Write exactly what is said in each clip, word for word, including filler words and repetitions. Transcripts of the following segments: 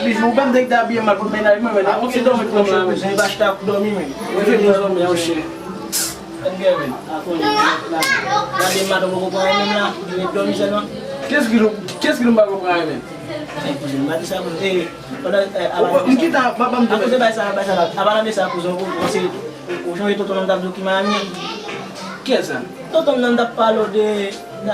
Ou menm te abiye mal pou mennaj mwen, men. Avan se dòmi pou mwen, men. Kouzen, pa chita pou dòmi, men. Mwen fè mwen dòmi, yon chyen. Gade madanm poko pran menm la, li ret dòmi sèlman. Kiyès ki nou, kiyès ki nou pa konprann menm? Kouzen, m pa di sa, kouzen. Pandan, eh, avan de sa, kouzen, bay sa, bay sa la. Avan de sa, kouzen, ou, ou se, ou chonje tonton nan m t ap di w ki Miami an? Kiyès sa? Tonton nan m t ap pale w de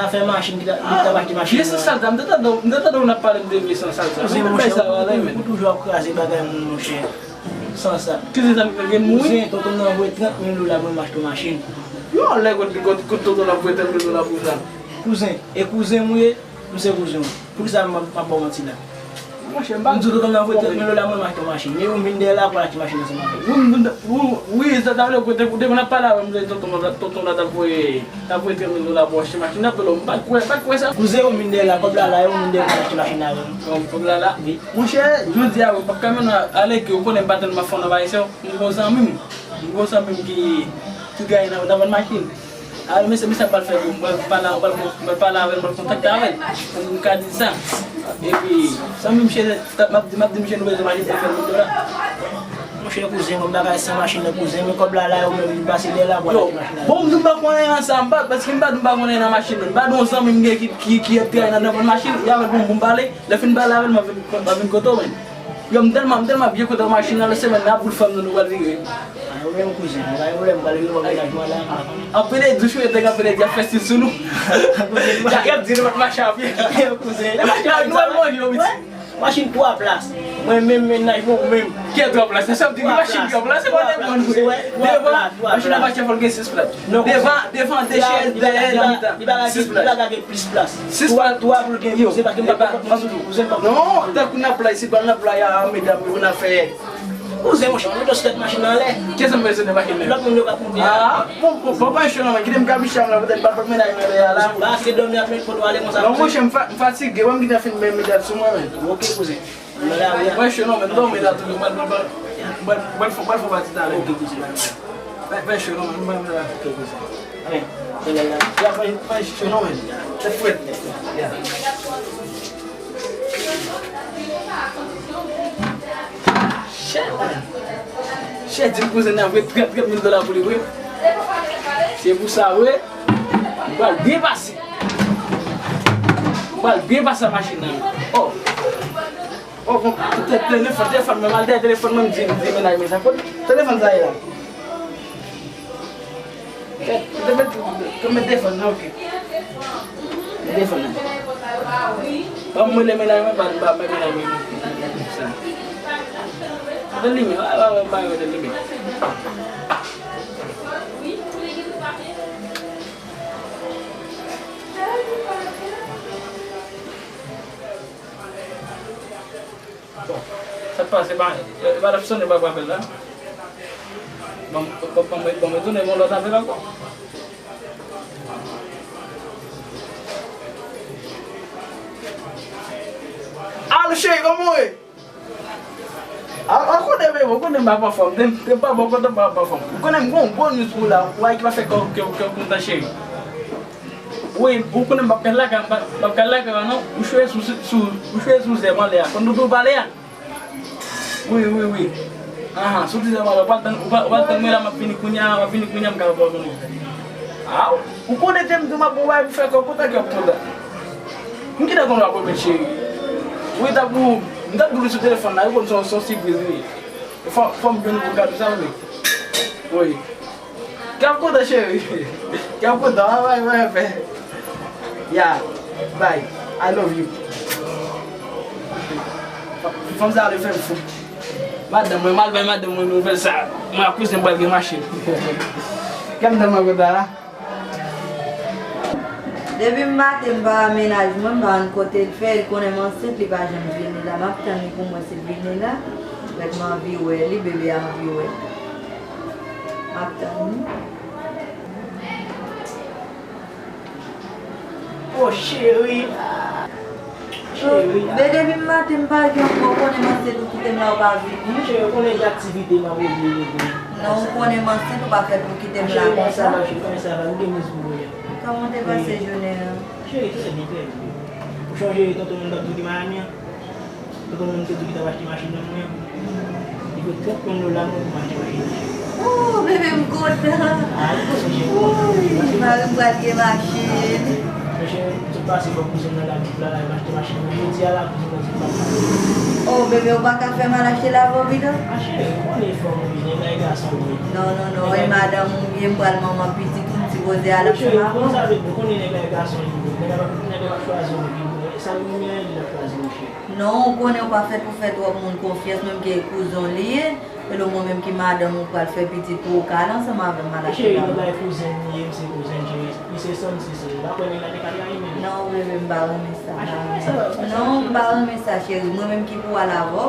afè machin, ki ta, li t ap achte machin. Vye san sal sa, m te tande, m te tande w nan pale m de vye san sal sa. Kouzen, monchè, ou, ou toujou ap kraze bagay moun, monchè. San sal. Kouzen, sa m gen mouri. Kouzen, tonton nan voye trant mil dola pou m achte yon machin. Yo, lè kote, kote, kote tonton nan voye trant mil dola pou sa. Kouzen, e kouzen m ou ye? M se kouzen w. Poukisa m ap, m ap ba w manti la? Monchè, m pa. M di w tonton nan voye trant mil dola mwen, m achte yon machin. Men ou vin dèyè la pou al achte machin ansanm avè l. Wi, m, m, wi, wi, sa ta vle kote, kote m ap pale avè m, tonton, tonton la t ap voye, t ap voye trant mil dola pou achte machin nan, m pa t kwè, m pa t kwè sa. Kouzen, ou vin dèyè la, kòb la la, ou vin dèyè pou al achte machin avè m. Kòb, kòb la la? Wi. Monchè, jodi a, w ap ka menm ale ke ou konnen m pa tèlman fò nan bagay sa yo. M gon zanmi m, m gon zanmi m ki, ki gaye nan, nan vann machin. Alò, mesye, mesye ap pral fè kou, m pral pale, m pral, m pral pale avè l, m pral kontakte avè l. Pou m ka di sa. Epi, zanmi m, chè, m ap di, m ap di misye nou bezwen machin pou fè l dola. Monchè, kouzen, kòm bagay san machin nan, kouzen, men kòb la la, yo menm li pase dèyè la pou al achte machin nan. Bon, m di m pa konnen nan sa, m pa, paske m pa di m pa konnen nan machin nan. M pa di yon zanmi m gen ki, ki, ki ap travay nan, nan vann machin, y avè l pou m, pou m pale. Lè fin pale avè l, m ap vin, m ap vin kote w, men. Yo, m tèlman, m tèlman byen kontan machin nan, lòt semèn nan, ap bout fanm nan, nou pral vire. A, yo menm kouzen, nou pa gen pwoblèm, pral vire bò mennaj mwen la. Anpil de di, chou, yo te gen anpil de di, ap fè stil sou nou. Y ap di, nou pa t mache a pye. Kouzen, nou al manje, yo, piti. Machin twa plas. Mwen menm, mennaj mwen, ou menm. Ki twa plas? Se sa m di, machin twa plas, se pa nenpòt moun. Devan, machin nan mache fò l gen sis plas. Devan, devan, de chèz, dèyè, nan mitan. Sis plas. Plis plas. Sis plas. Twa pou l gen kouzen, paske m pa konprann kouzen pa. Non, tankou nan play, si pral nan play a, medam yo, n ap fè. Kouzen, monchè, motosiklèt, machin nan anlè. Kiyès ki bezwen de machin nan? Lòt moun yo pa konprann. Ah, bon, bon, bon, pa chè non, men kite m kabiche m la, poutèt pa pran mennaj mwen dèyè la. Paske dòmi ap met kote w ale konsa. Non, monchè, m fa-, m fatige, wè m gentan fin men medam sou mwen, men. Ok, kouzen. Mwen chè non, men m dòmi la tou, mwen, mwen, mwen, mwen, mwen fè pati talè. Ok, kouzen. Fè, fè cho non, men, mwen, mwen, ok, kouzen. Amen. Fè lè la. Ya, fè, fè cho non, men. Tèt frèt. Ya. Chè, men. Chè di kouzen nan vre trant, trant mil dola pou li, vre. Se pou sa, vre. M pral byen pase. M pral byen pase ak machin nan. Oh. Oh, bon, te-, te-, telefòn, telefòn mwen, m al dèyè telefòn mwen, m di, m di mennaj mwen sa. Kot telefòn sa ye la? Te-, te-, te-, te-, te-, met telefòn nan, ok. Met telefòn nan. Ban m rele mennaj mwen, ban, ban, ban mennaj mwen. Sa. Mete limyè, ba, ba, ba, ba, mete limyè. Bon, sa k pase, pa, e, e pa t ap sonnen, pa, pa apèl la. Ban m, ban m, ban m retounen yon lòt apèl ankò. Alo, cheri, kòman w ye? A, a, konnen, men, bon, konnen m pa anfòm. Te, te pa bon, konnen m pa anfòm. Ou konnen m gon gwo news pou w la. Ou wè ki va fè kè w, kè w, kè w kontan, cheri. Wi, ou konnen m p ap kal lakay, m p ap, m p ap kal lakay la non. Ou chwe sou, sou, ou chwe sou zè m anlè a. Konn doudou pale a? Wi, wi, wi. Ahan, sou dizè m anlè, ou pral tann, ou pral, ou pral tann mwen la, m ap vini kounye a, m ap vini kounye a, m ka ba w konnen. Aw, ou konnen te m di w m ap ba w bagay pou fè kè w kontan, kè w kontan. M gentan konn w ap remèt cheri. Wi, t ap pou, m t ap di w li sou telefòn la, ou konn se yon, se yon sipriz li ye. Fò, fò m jwenn ou pou kado sa, wi. Wi. Kè w kontan, cheri. Kè w kontan, a, bay, bay, fè. Ya, bay. I love you. Fanm sa a vle fè m fou. Madanm mwen, m al bay madanm mwen nouvèl sa. Mwen ak kouzen m pral gen machin. Kè m tèlman kontan la. Depi maten m pa wè mennaj mwen, m pa konn kote l fè, li konnen m ansent, li pa janm vini la. M ap tann li pou m wè si l vini la. Mèt m anvi wè li, bebe a anvi wè. M ap tann li. Oh, cheri. Cheri. Men depi maten m pa gen ankò, ou konnen m ansent, ou kite m la, ou pa vini. Cheri, ou konnen gen aktivite m ap regle, regle. Non, ou konnen m ansent, ou pa fèt pou kite m la konsa. Cheri, kòman sa va? Cheri, kòman sa va? Nou gen miz pou mwen. Kòman te pase jounen an? Cheri, trè byen, trè byen. Ou chonje tonton moun t ap di w ki Miami an? Ou konn moun ki te di ki t ap achte machin nan mwen? Li fè trant mil dola mwen pou m achte machin nan. Oh, bebe, m kontan. Ah, m kontan, cheri. Woy, mari m pral gen machin. Mesye, m sot pase bò kouzen nan la, di la, la, m achte machin nan. Jodi a la, kouzen nan di m p ap pale. Oh, bebe, ou pa ka fè m al achte l avè w pito? Ah, cheri, ou konnen fanm ou ye, nèg la e gason ou ye. Non, non, non, e madanm ou byen, m pral manman pitit ou, m sipoze al ansanm avè w. Cheri, ou konn sa vle di, ou konnen nèg la e gason li ye, nèg la p ap, nèg la p ap chwazi yon moun ki bon, e sa l renmen an, li l ap chwazi, mesye. Non, ou konnen ou pa fèt pou fè twòp moun konfyans, menm ke kouzen w li ye. Elo mwen menm ki madanm ou pral fè pitit pou ou ka al ansanm avè m al achte. Cheri, nèg la e kouzen m li ye, m se kouzen l, cheri. Li se sanm, se se. Ou pa kwè nèg la te ka trayi menm? Non, bebe, m pa renmen sa. Non, m pa renmen sa, cheri. Mwen menm ki pou al avè w.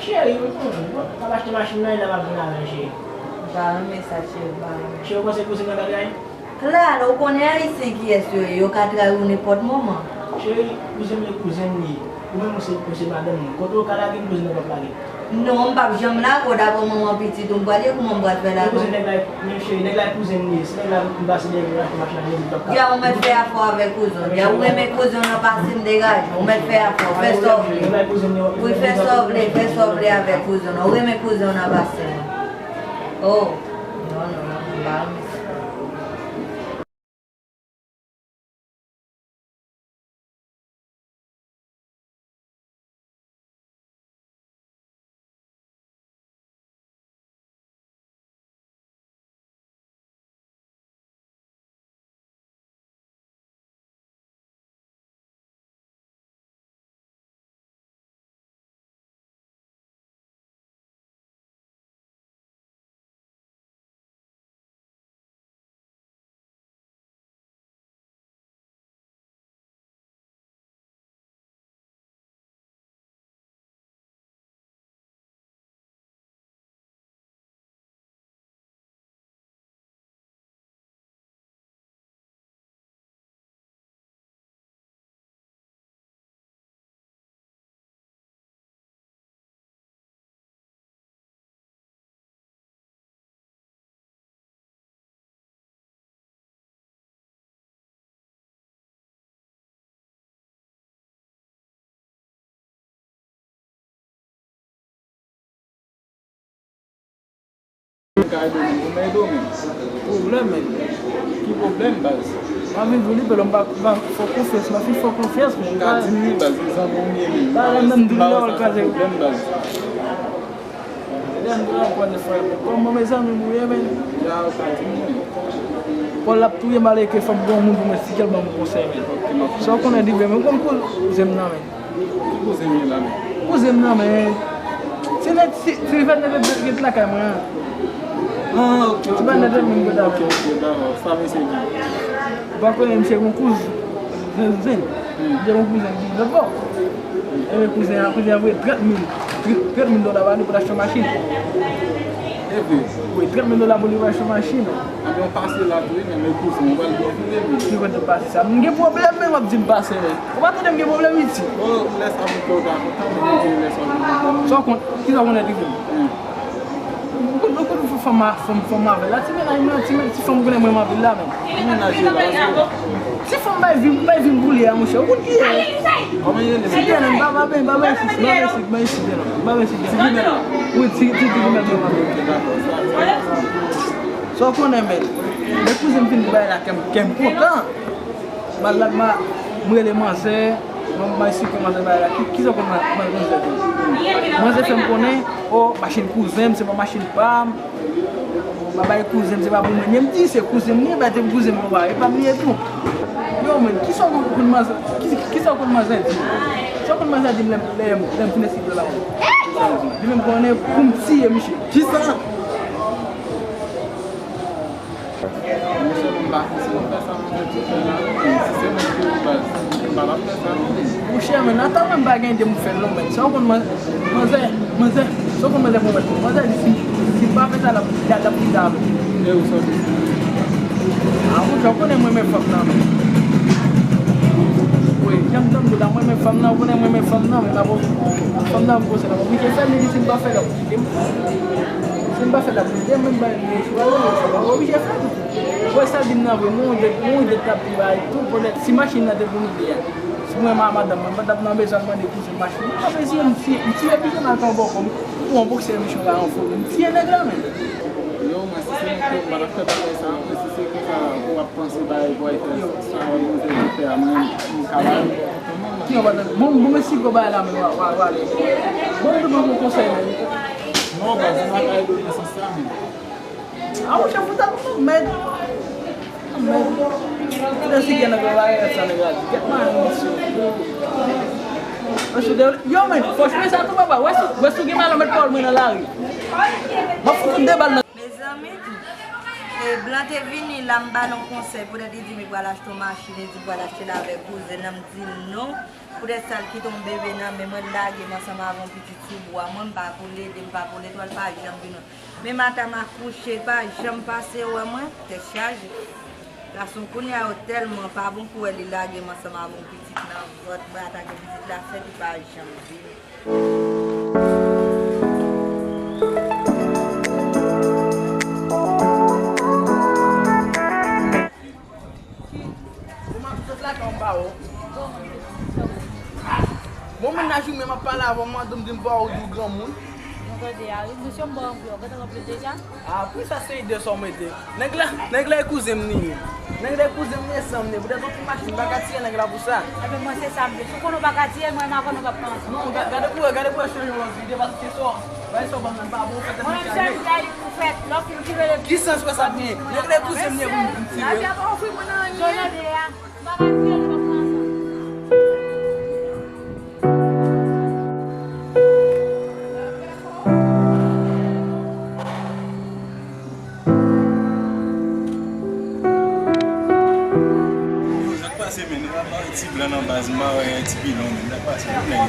Cheri, m konnen. Bon, m ap achte machin nan, e la m ap vin avè l, cheri. M pa renmen sa, cheri, m pa renmen. Cheri, ou panse kouzen nan ka trayi m? Klalo, ou konnen Ayisyen kiyès yo ye, yo ka trayi w nenpòt moman. Cheri, kouzen m ye, kouzen m li ye. Ou menm ou se, ou se madanm mwen. Kote w ka lage m, kouzen nan p ap lage m. Non, m p ap janm lage w, daprè manman pitit ou m pral ye, kouman m pral fè lage w? Men kouzen nèg la, men cheri, nèg la kouzen m li ye. Si nèg la vin pase dèyè m, l achte machin nan, li p ap ka. Ya, ou mèt fè afè w avèk kouzen w. Ya, ou renmen kouzen w nan pase m, degaje w. Ou mèt fè afè w, fè sa w vle. Wi, fè sa w vle, fè sa w vle avèk kouzen w nan. Ou renmen kouzen w nan pase m. Oh, non, non, non, m pa renmen sa. Ka ede w menm, ou men ede w menm. Pwoblèm, men. Ki pwoblèm, baz? M ap vin pou li, pèlè m pa, m pa fè w konfyans, m ap fin fè w konfyans, men. Ou ka di m li, baz, se zanmi w m ye, men. Ba, lè m menm di w, l kraze. Pwoblèm, baz. Lè m di w, l kraze, frè, men. Kòman, mezanmi, m ou ye, men? Ya, ou ka di m, men. Kò l ap touye m, alè ke fò m gen yon moun pou mwen, si kèl ban m konsèy, men. Sa w konnen di, men, men, kòm kouzen m nan, men. Ki kouzen m ye la menm? Kouzen m nan, men. Ti nèg, ti, ti nèg nèt, nèt, nèt lakay mwen an. Ah, ok, ok, ok. Ti nèg nèt, nèt, nèt lakay mwen. Ok, ok, dakò. Sa mesye di. Ou pa konnen misye gen yon kouzen, zen, zen. Hmm. Misye gen yon kouzen ki lòt bò. Ebyen, kouzen an, kouzen an voye trant mil, trant mil dola ba li pou l achte yon machin. E vre. Wi, trant mil dola pou li pou l achte yon machin. Anben, w pase la tou, wi, men, men kouzen, ou pral pwofite, men. Ki kote w pase sa? M gen pwoblèm, men w ap di m pase, men. Ou pa tande m gen pwoblèm, Iti? Oh, lè sa pou kò w ta kontan, men, men, lè sa pou kò w ta kontan. Sa w konn, kisa w konnen rive m? Hmm. Ou konn, ou konn fanm, fanm, fanm avè la, ti mennaj mwen, ti, ti fanm konnen mwen m anpil la, men. Ki mennaj ou la, paske ti fanm bay vi, bay vi m boule a, monchè. Ou konn ki ye? Kòman li rele? Ti Tènè, m pa, pa, pa, pa, pa, isit, pa, pa, isit, pa, isit, Tènè. Pa, pa, isit, Tènè. Ti gimèl la? Wi, ti, ti, ti gimèl mwen, mwen. Ok, dakò, sa, sa, sa. Sa w konnen, men. Lè kouzen m fin bay la, kè m, kè m kontan. M al la, m a, m rele manzè, m, m a eksplike manzè bagay la. Ki, kisa w konn man-, man-, manzè di? Manzè fè m konnen, o, machin kouzen m, se pa machin pa m. M a bay kouzen m, se pa pou mwen. Men m di, se kouzen m li ye, bay te pou kouzen m, non, pa, e pa m li ye tou. Yo, men, kisa w konn, konn manzè, ki, kisa w konn manzè di? Sa w konn manzè di m lè, lè, lè m fin eksplike la? Li menm konnen pou m tiye misye. Kisa? Monchè, mwen pa konn si mwen fè sa, mwen fè ti fè la. Si se mwen ki yo baz, mwen pa t ap fè sa, non. Monchè, men, ata mwen m pa gen ide m fè l, non, men. Sa w konn man-, manzè, manzè, sa w konn manzè pwomèt mwen. Manzè di si, si m pa fè sa, l ap, l ap, l ap kite avè m. E ou sòti? A, monchè, w konnen mwen renmen fanm nan, men. Wi, jan m di w la, mwen renmen fanm nan, w konnen mwen renmen fanm nan, men m ap, fanm nan, m konse la, m oblije fè l, li di si m pa fè l, l ap kite m. Si m pa fè l, l ap kite m, men m pa, m pa oblije fè l. Ou wè sa l di m nan vre, mwen, mwen, mwen, t ap pi bay tou, petèt, si machin nan te pou nou de a. Si Mwen, ma-, madanm mwen, pandan m nan bezwen mande kouzen m machin, m pa bezwen, m tiye, m tiye pijan nan tan bòkò, m pran yon boksè, michon la anfòm, m tiye nèg la, men. Non, mwen, si se mwen, m pa t ap fè bagay sa, mwen, si se konsa, ou ap panse bagay pou al fè sa, ou ap panse pou fè a, mwen, m ka ba ou. Yo, madanm, bon, bon, men si gwo bagay la, men, w a, w a, w a ale. Bon, m te ban yon konsèy, men. Non, baz, m pa ka ede w nan sans sa, men. A, monchè, fout ap mèd. Mèd. Fout ap si gen nèg la, sa nèg la di. Gèt mwen, misye. Yo, men, fò jwe sa tou, papa. Wè si, wè si w gen malè, mèt pawòl mwen nan lari. M ap fout de bal nan. Mezanmi, e, Blan te vini la, m ba l yon konsèy, poutèt li di m li pral achte yon machin, li di l pral achte l avèk kouzen nan, m di l non. Poutèt sa, l kite yon bebe nan men mwen, l lage m ansanm avè yon pitit sou bra mwen, m pa pou l ede, m pa pou l ede, l pa janm vin wè m. Men madanm akouche, l pa janm pase wè mwen, tèt chaje. Gason kounye a yo tèlman pa bon pou wè, li lage m ansanm avè yon pitit nan vant mwen, ata gen pitit la fèt, li pa janm vini. Bon, mennaj ou menm ap pale avè w, madanm di m pa w di w granmoun. Mwen tande a, wi, misye m ba w anvi, w gentan ranpli l deja? A, poukisa se ide sa w mete? Nèg la, nèg la e kouzen m li ye. Nèg la e kouzen m li ye, san m li ye. Poutèt yon ti machin, m pa ka tiye nèg la pou sa. Enben, mwen se sa m vle. Si w konnen w pa ka tiye l, mwen menm avè w nou p ap pran ansanm. Non, ga-, gade pou wè, gade pou wè chanje yon lòt ide, paske sa w, bagay sa w ban m nan pa bon, w fè tèt mwen chale. Mwen menm sèl m ka di pou fèt, lòt moun ki rele. Ki sans wè sa ap genyen? Nèg la e kouzen m li ye pou m, pou m tiye l. Yo tande a. M pa ka tiye l, nou p ap pran ansanm. Sa k pase, men? Nèg la pa wè ti blan nan baz, m pa wè ti pilon, men. Sa k pase, men?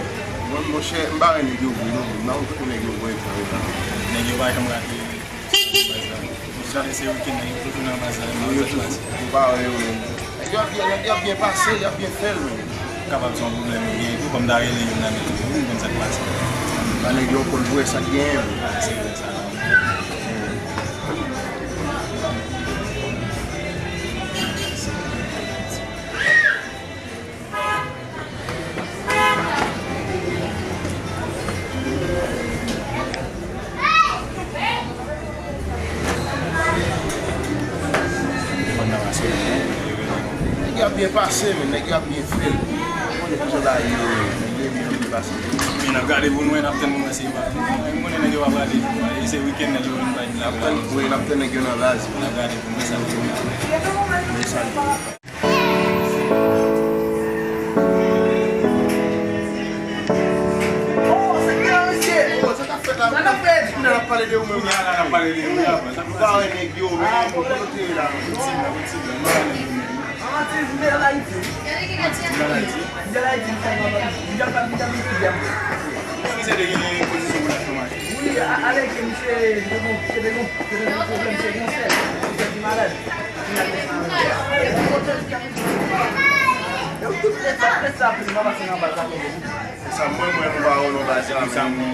Mwen, monchè, m pa wè nèg yo vre, non. M pa wè kote nèg yo vre, vre, la. Nèg yo pa janm rate baz la. Ou jwenn se wikenn, nèg yo toujou nan baz la, men sa k pase. Ou pa wè yo, men. Nèg yo ap byen, nèg yo ap byen pase, y ap byen fè l, men. Kapab se yon pwoblèm yo genyen tou, kòm m ta rele youn nan nèg yo, wi, m konn sa k pase. Ba nèg yo konn vre sa k genyen, men. Se vre sa. Nèg yo ap byen pase, men nèg yo ap byen fè l. Ou konnen kijan bagay yo ye, nèg yo ap byen pase. Men n ap gade pou nou wè, n ap tann pou nou wè si yo pa. M konnen nèg yo pa prale. E se wikenn nèg yo vin pa vin la. N ap tann, wi, n ap tann nèg yo nan baz. N ap gade pou nou wè sa yo ye. Men sa l ye. Oh, se ki la, mesye? Oh, sa k ap fèt la? Sa k ap fèt? Kounye a n ap pale de ou menm la. Kounye a n ap pale de ou la. Ou pa wè nèg yo, men, kote yo te ye la? Anti, m te al Ayiti. Anti, m te al Ayiti. M te al Ayiti, m te al Ayiti, m te al Ayiti. Misye te gen pozisyon pou l achte machin. Wi, a-, alèke misye te gon, te gon, te gon pwoblèm, se gon sè, misye te malad. Yo tout lè sa, lè sa, plis pa pase nan baz la, konprann. Se sa, mwen, mwen, nou pa wè nan baz la, men.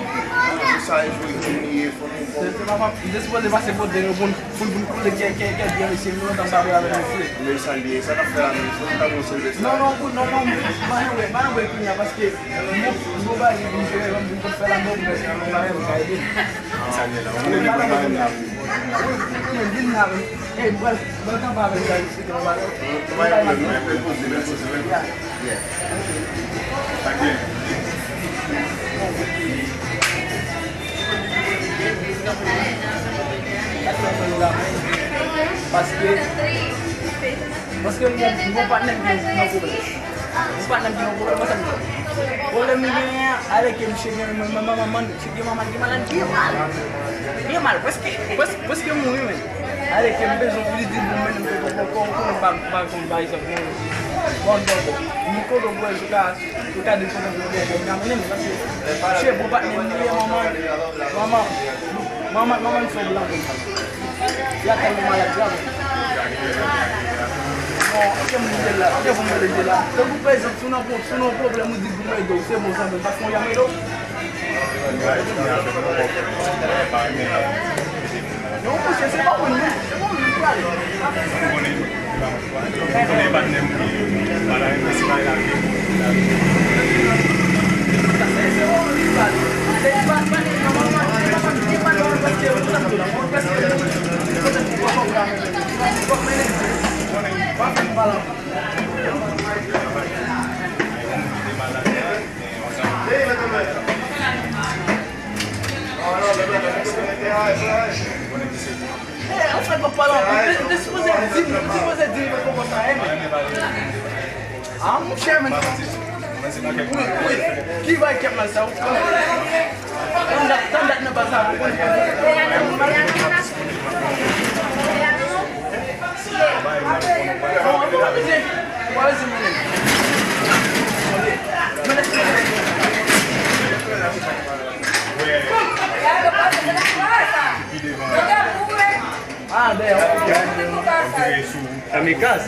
Se sa, e jwe, jwe, li ye, fò nou. Se, se pa, pa, li te sipoze pase kote yo pou n, pou n, pou n koule kè, kè, kè byen, mesye, nou lontan m pa pale avèk mesye. Men sa l ye, sa k ap fè la, men, fò nou ta gon Sylvester. Non, non, pou, non, non, pa anyen wè, pa anyen wè kounye a, paske nou, nou pa gen vin jere, nou vin fè la, men, nou pa gen vin ka ede. Sa l ye la, ou konnen, mwen pa gen la. Wi, wi, wi, vin la, men. Ey, m pral, m pral kanpe avèk Dayou, se te yon bagay. Mwen, mwen, mwen, mwen, mwen, mwen, mwen, mwen, mwen, Yeah. Paske, paske m gen, m gen yon patnè m gen yon pwoblèm. Yon patnè m gen yon pwoblèm, konsa m di. Pwoblèm li genyen an, alèke misye gen, man, man, man, man, Gen manman, gen malad byen mal. Byen mal, prèske, prèske, prèske mouri menm. Alèke m bezwen pou li di bon, men m te poko, poko, poko, m pa, m pa konn bay sa bon. Bon, bon, bon. M kodo bwè jou ka, ou ka di kodo bwè, bwè, bwè, m ka mennen l, paske se bon patnè m li ye, manman, manman, manman, manman m se yon blan konn sa. Li ap fè yon maladi la, bon. Bon, anke m rele la, anke pou m rele la. Tankou pa egzanp, si w nan pwo-, si w nan pwoblèm, ou di pou m ede w, se bon, sa bon, paske yon yam ede w. Non, monchè, se pa mwen, non. Se pa mwen, non. Eh, anfèt, m ap pale anpil. Ou te, ou te sipoze di m, ou te sipoze di m, mwen poko sa renmen. Ah, monchè, men. Wi, wi. Ki bay kèm mal sa, ou? Tann dat, tann dat nan baz la, ou konn. Kamikaz.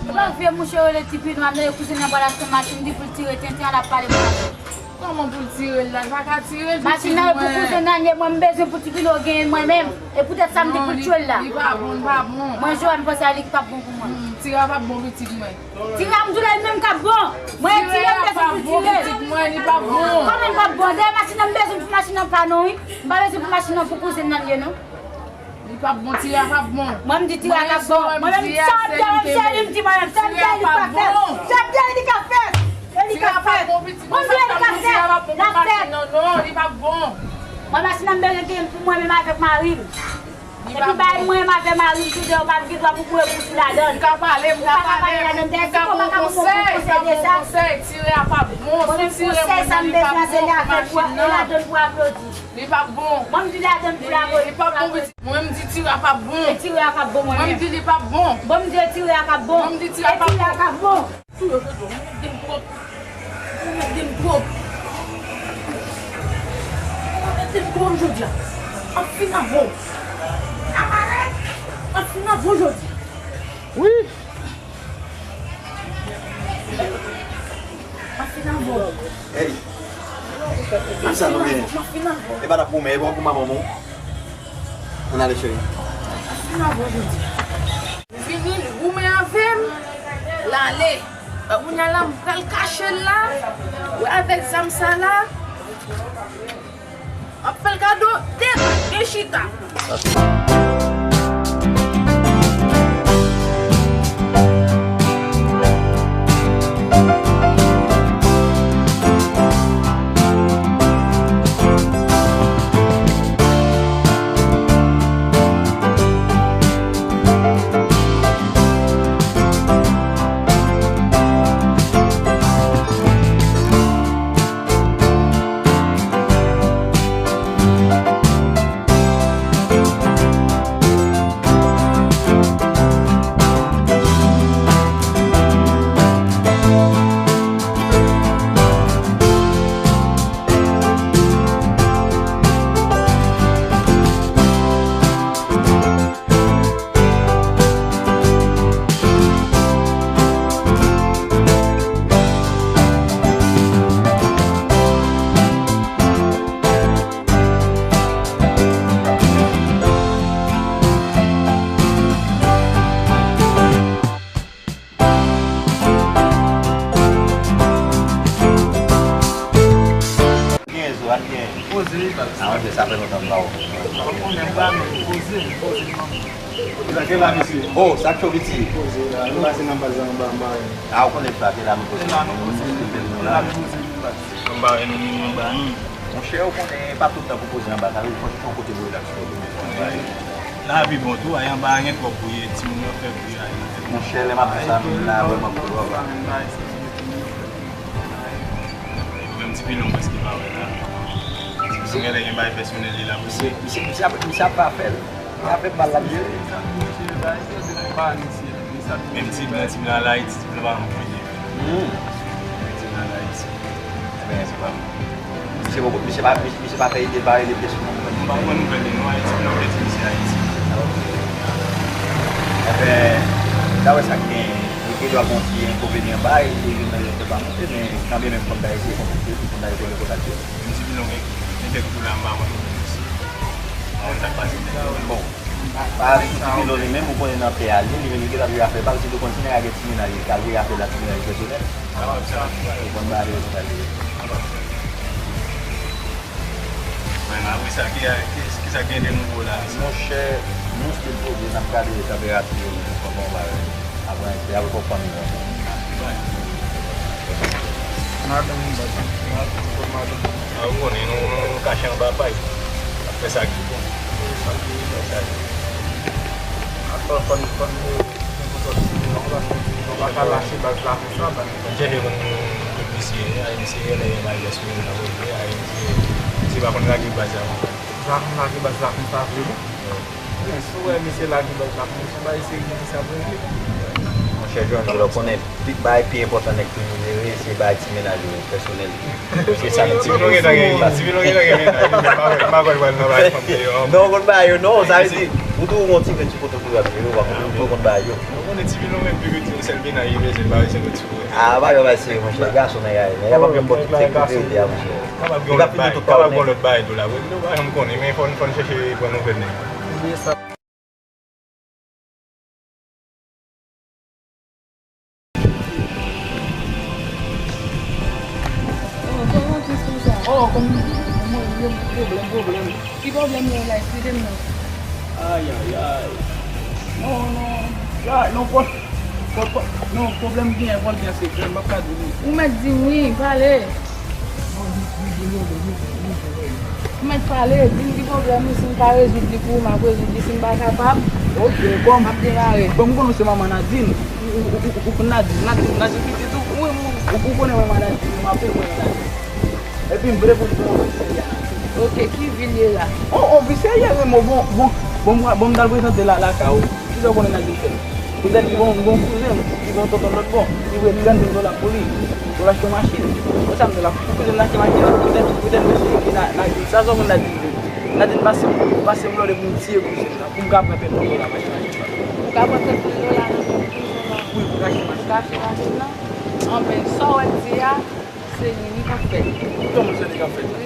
Kòman vle monchè rele ti pinwa, men kouzin nan pral achte machin, di pou l tire tenten, al ap pale mal. Kòman pou l tire l la? L pa ka tire l, pitit mwen. Machin nan e pou kouzen nan ye, mwen m bezwen pou ti pinwa genyen l mwen menm. E poutèt sa m di pou l tire l la. Non, li, li pa bon, li pa bon. Mwen Joanne panse a li ki p ap bon pou mwen. Hmm, tire a p ap bon, pitit mwen. Tire a m di w la, li menm k ap bon. Mwen tire m bezwen pou tire. Tire a p ap bon, pitit mwen, li p ap bon. Kòman l p ap bon? Dayè machin nan m bezwen pou machin nan pa nou wi. M pa bezwen pou machin nan pou kouzen nan l ye non. Li p ap bon, tire a p ap bon. Mwen m di tire a k ap bon. Mwen menm sa m di, mwen m se li m di mwen menm. Sa m di li ka fè. Sa m di li ka fè. Li ka fè. Mwen m di li ka fè. L ap fè. Non, non, li p ap bon. Mwen machin nan m bezwen gen pou mwen menm avèk mari m. Epi bay mwen menm avè mari m tou deyò, pa m gen dwa pou boure bouch ou ladan l. M ka pale, m ka pale ladan l. Dèyè si w pa ka pou mwen konsèy de sa. Mwen menm konsèy sa m bezwen se ladan l pou aplodi. Li p ap bon. Mwen m di ladan l pou aplodi. Li p ap bon, pitit. Mwen m di tire a p ap bon. E tire a k ap bon mwen menm. Mwen m di li p ap bon. Mwen m di tire a k ap bon. Mwen m di tire a p ap bon. Tou yo jodi a, ou mèt gen m twòp. Ou mèt gen m twòp. Ou mèt gen m twòp jodi a. M ap fin avè w. M ap fin avè w jodi a. Wi. M ap fin avè w. Ey. Ki sa nou genyen? M ap fin avè w. E pa t ap goumen, e pa w goumen manman w. Ann ale, cheri. Vini, l goumen avè m, l ale. Kounye a la, m pral kache l la, wè avèk zam sa la, m ap fè l kado de, de chita. Poze wi baz. Ah, ok, sa fè lontan m pa wè w. Ou konnen m pa menm poze, m poze manman. Sa ke la, mesye? Oh, sa k cho piti? Poze la. Nou pase nan baz la anba, anba. Ah, ou konnen sa ke la nou poze. Se la nou poze. Se la nou poze, wi baz. Anba, nou anba. Monchè, ou konnen pa tout tan pou poze anba. Sa vle di fò se yon kote pou relax, fò pou anba. La pi bon tou, ay anba a gen twòp bri, timoun yo fè bri, ay. Monchè, lè m ap di sa, moun la vrèman kouri anba. Menm ti pilon prèske pa wè la. Ti pilon genlè gen bagay pèsonèl li la pou li. Misye, misye, misye ap, misye ap pa fè l. Li ap fè mal l ap jere. Menm ti blan, ti blan al Ayiti, ti blan pa janm konn li. Ti blan al Ayiti. Ebyen, se pa. Misye poko, misye pa, misye, misye pa fè ide l pa rele pyès moun. M pa pran nouvèl li non, Ayiti, m vle di misye Ayiti. Ah, ok. Ebyen, dapre sa k genyen, li gen dwa gen yon ti enkonvenyan bay, li vin nan lè pa monte, men kanmenm m konn bay se kontakte, m konn bay se kontakte. M di Pilon gen, gen kèk jou la m pa konn misye. M pa konn sa k pase. Bon. Pa sou ti Pilon li menm, ou konnen nan tè a li, li menm li gentan vire afè pa l, sitou konn si nèg la gen ti mennaj li, k al vire afè l ak ti mennaj pèsonèl. Ou konn bagay yo konsa li ye. Men apre sa, ki, ki, kisa k gen de nouvo la? Monchè, nou still poze, n ap gade tanperati yo, men nou konn yon bagay. Apre, se apre kòk fanmi yo. Madanm ou bat. Kot madanm? A, ou konnen, nou, nou, nou kache anba pay. N ap fè sa ki bon. Sa ki bon, sa ki bon. Atò, fò n, fò n, nou, nou sòti, nou pa ka lache baz la konsa, baz. Fò n chèche konn tout misye, ay misye, lè gen bagay sou yo, n ap regle, ay misye, misye pa konn lage baz la konsa. Misye pa konn lage baz la konsa vre, non? Men si w wè misye lage baz la, pou misye bay serye, misye ap regle. Monchè John, ou konnen pi, bagay pi enpòtan nèg toujou jere, se bagay ti mennaj yo, pèsonèl. Se sa, ti Pilon gentan gen, ti Pilon gentan gen mennaj, men m pa kwè, m pa kwè l pral nan bagay fanm deyò. Non, ou konn bagay yo, non, sa vle di, ou toujou gon ti grenn ti kote pou yo ap jere, ou pa konn, ou toujou konn bagay yo. Ou konnen ti Pilon menm, pi ke ti sèl mennaj li bezwen, l pa bezwen lòt ti kote. A, bagay yo bay serye, monchè, gason nèg la ye, nèg la p ap janm ba w tout sekirite a, monchè. Kapab gen yon lòt bagay, kapab gen yon lòt bagay tou la. Wi, nou pa janm konnen, men fò n, fò n chèche pran nouvèl nèg yo. Oh, kòman jis konsa? Oh, kòman, kòman, pwoblèm, pwoblèm. Ki pwoblèm gen la, eksplike m non. Ay, ay, ay. Non, non. Ya, non, pwoblèm. Pòt, pòt, non, pwoblèm gen, pòt gen sekrè, m p ap ka di w. Ou mèt di m wi, pale. Ou mèt pale, di m ki pwoblèm ou, si m ka rezoud li pou ou, m ap rezoud li, si m pa kapab, m ap demare. Bon, m konnen w se manman Nadine. Ou, ou, ou, ou, ou konn Nadine, Nadine, Nadine pitit ou? Wi, wi. Ou, ou konnen manman Nadine, m ape mwen Nadine. Epi m vle pou m di w yon bagay serye a Nadine. Ok, ki vi l ye la? On, on vi serye, wi, bon, bon, bon, bon, m pral prezante la, lakay ou. Kisa w konnen Nadine fè? Poutèt li gon, gon kouzen m, li gon tonton lòt bò, li voye trannde dola pou li, pou l achte yon machin. Konsa m di w la, pou kouzen m achte machin, poutèt, poutèt mesye ki nan, nan vil sa, sa w konn Nadine vle? Nadine pase, pase m lòde pou m tiye kouzen m nan, pou m ka pran pèmèt pou l achte machin sa. Ou ka pran trannde dola nan men kouzen m nan? Wi, pou l achte machin. Pou l achte machin nan? Anben, sa w wè m di a, se li wi k ap fèt. Kòman se li k ap fèt? Wi.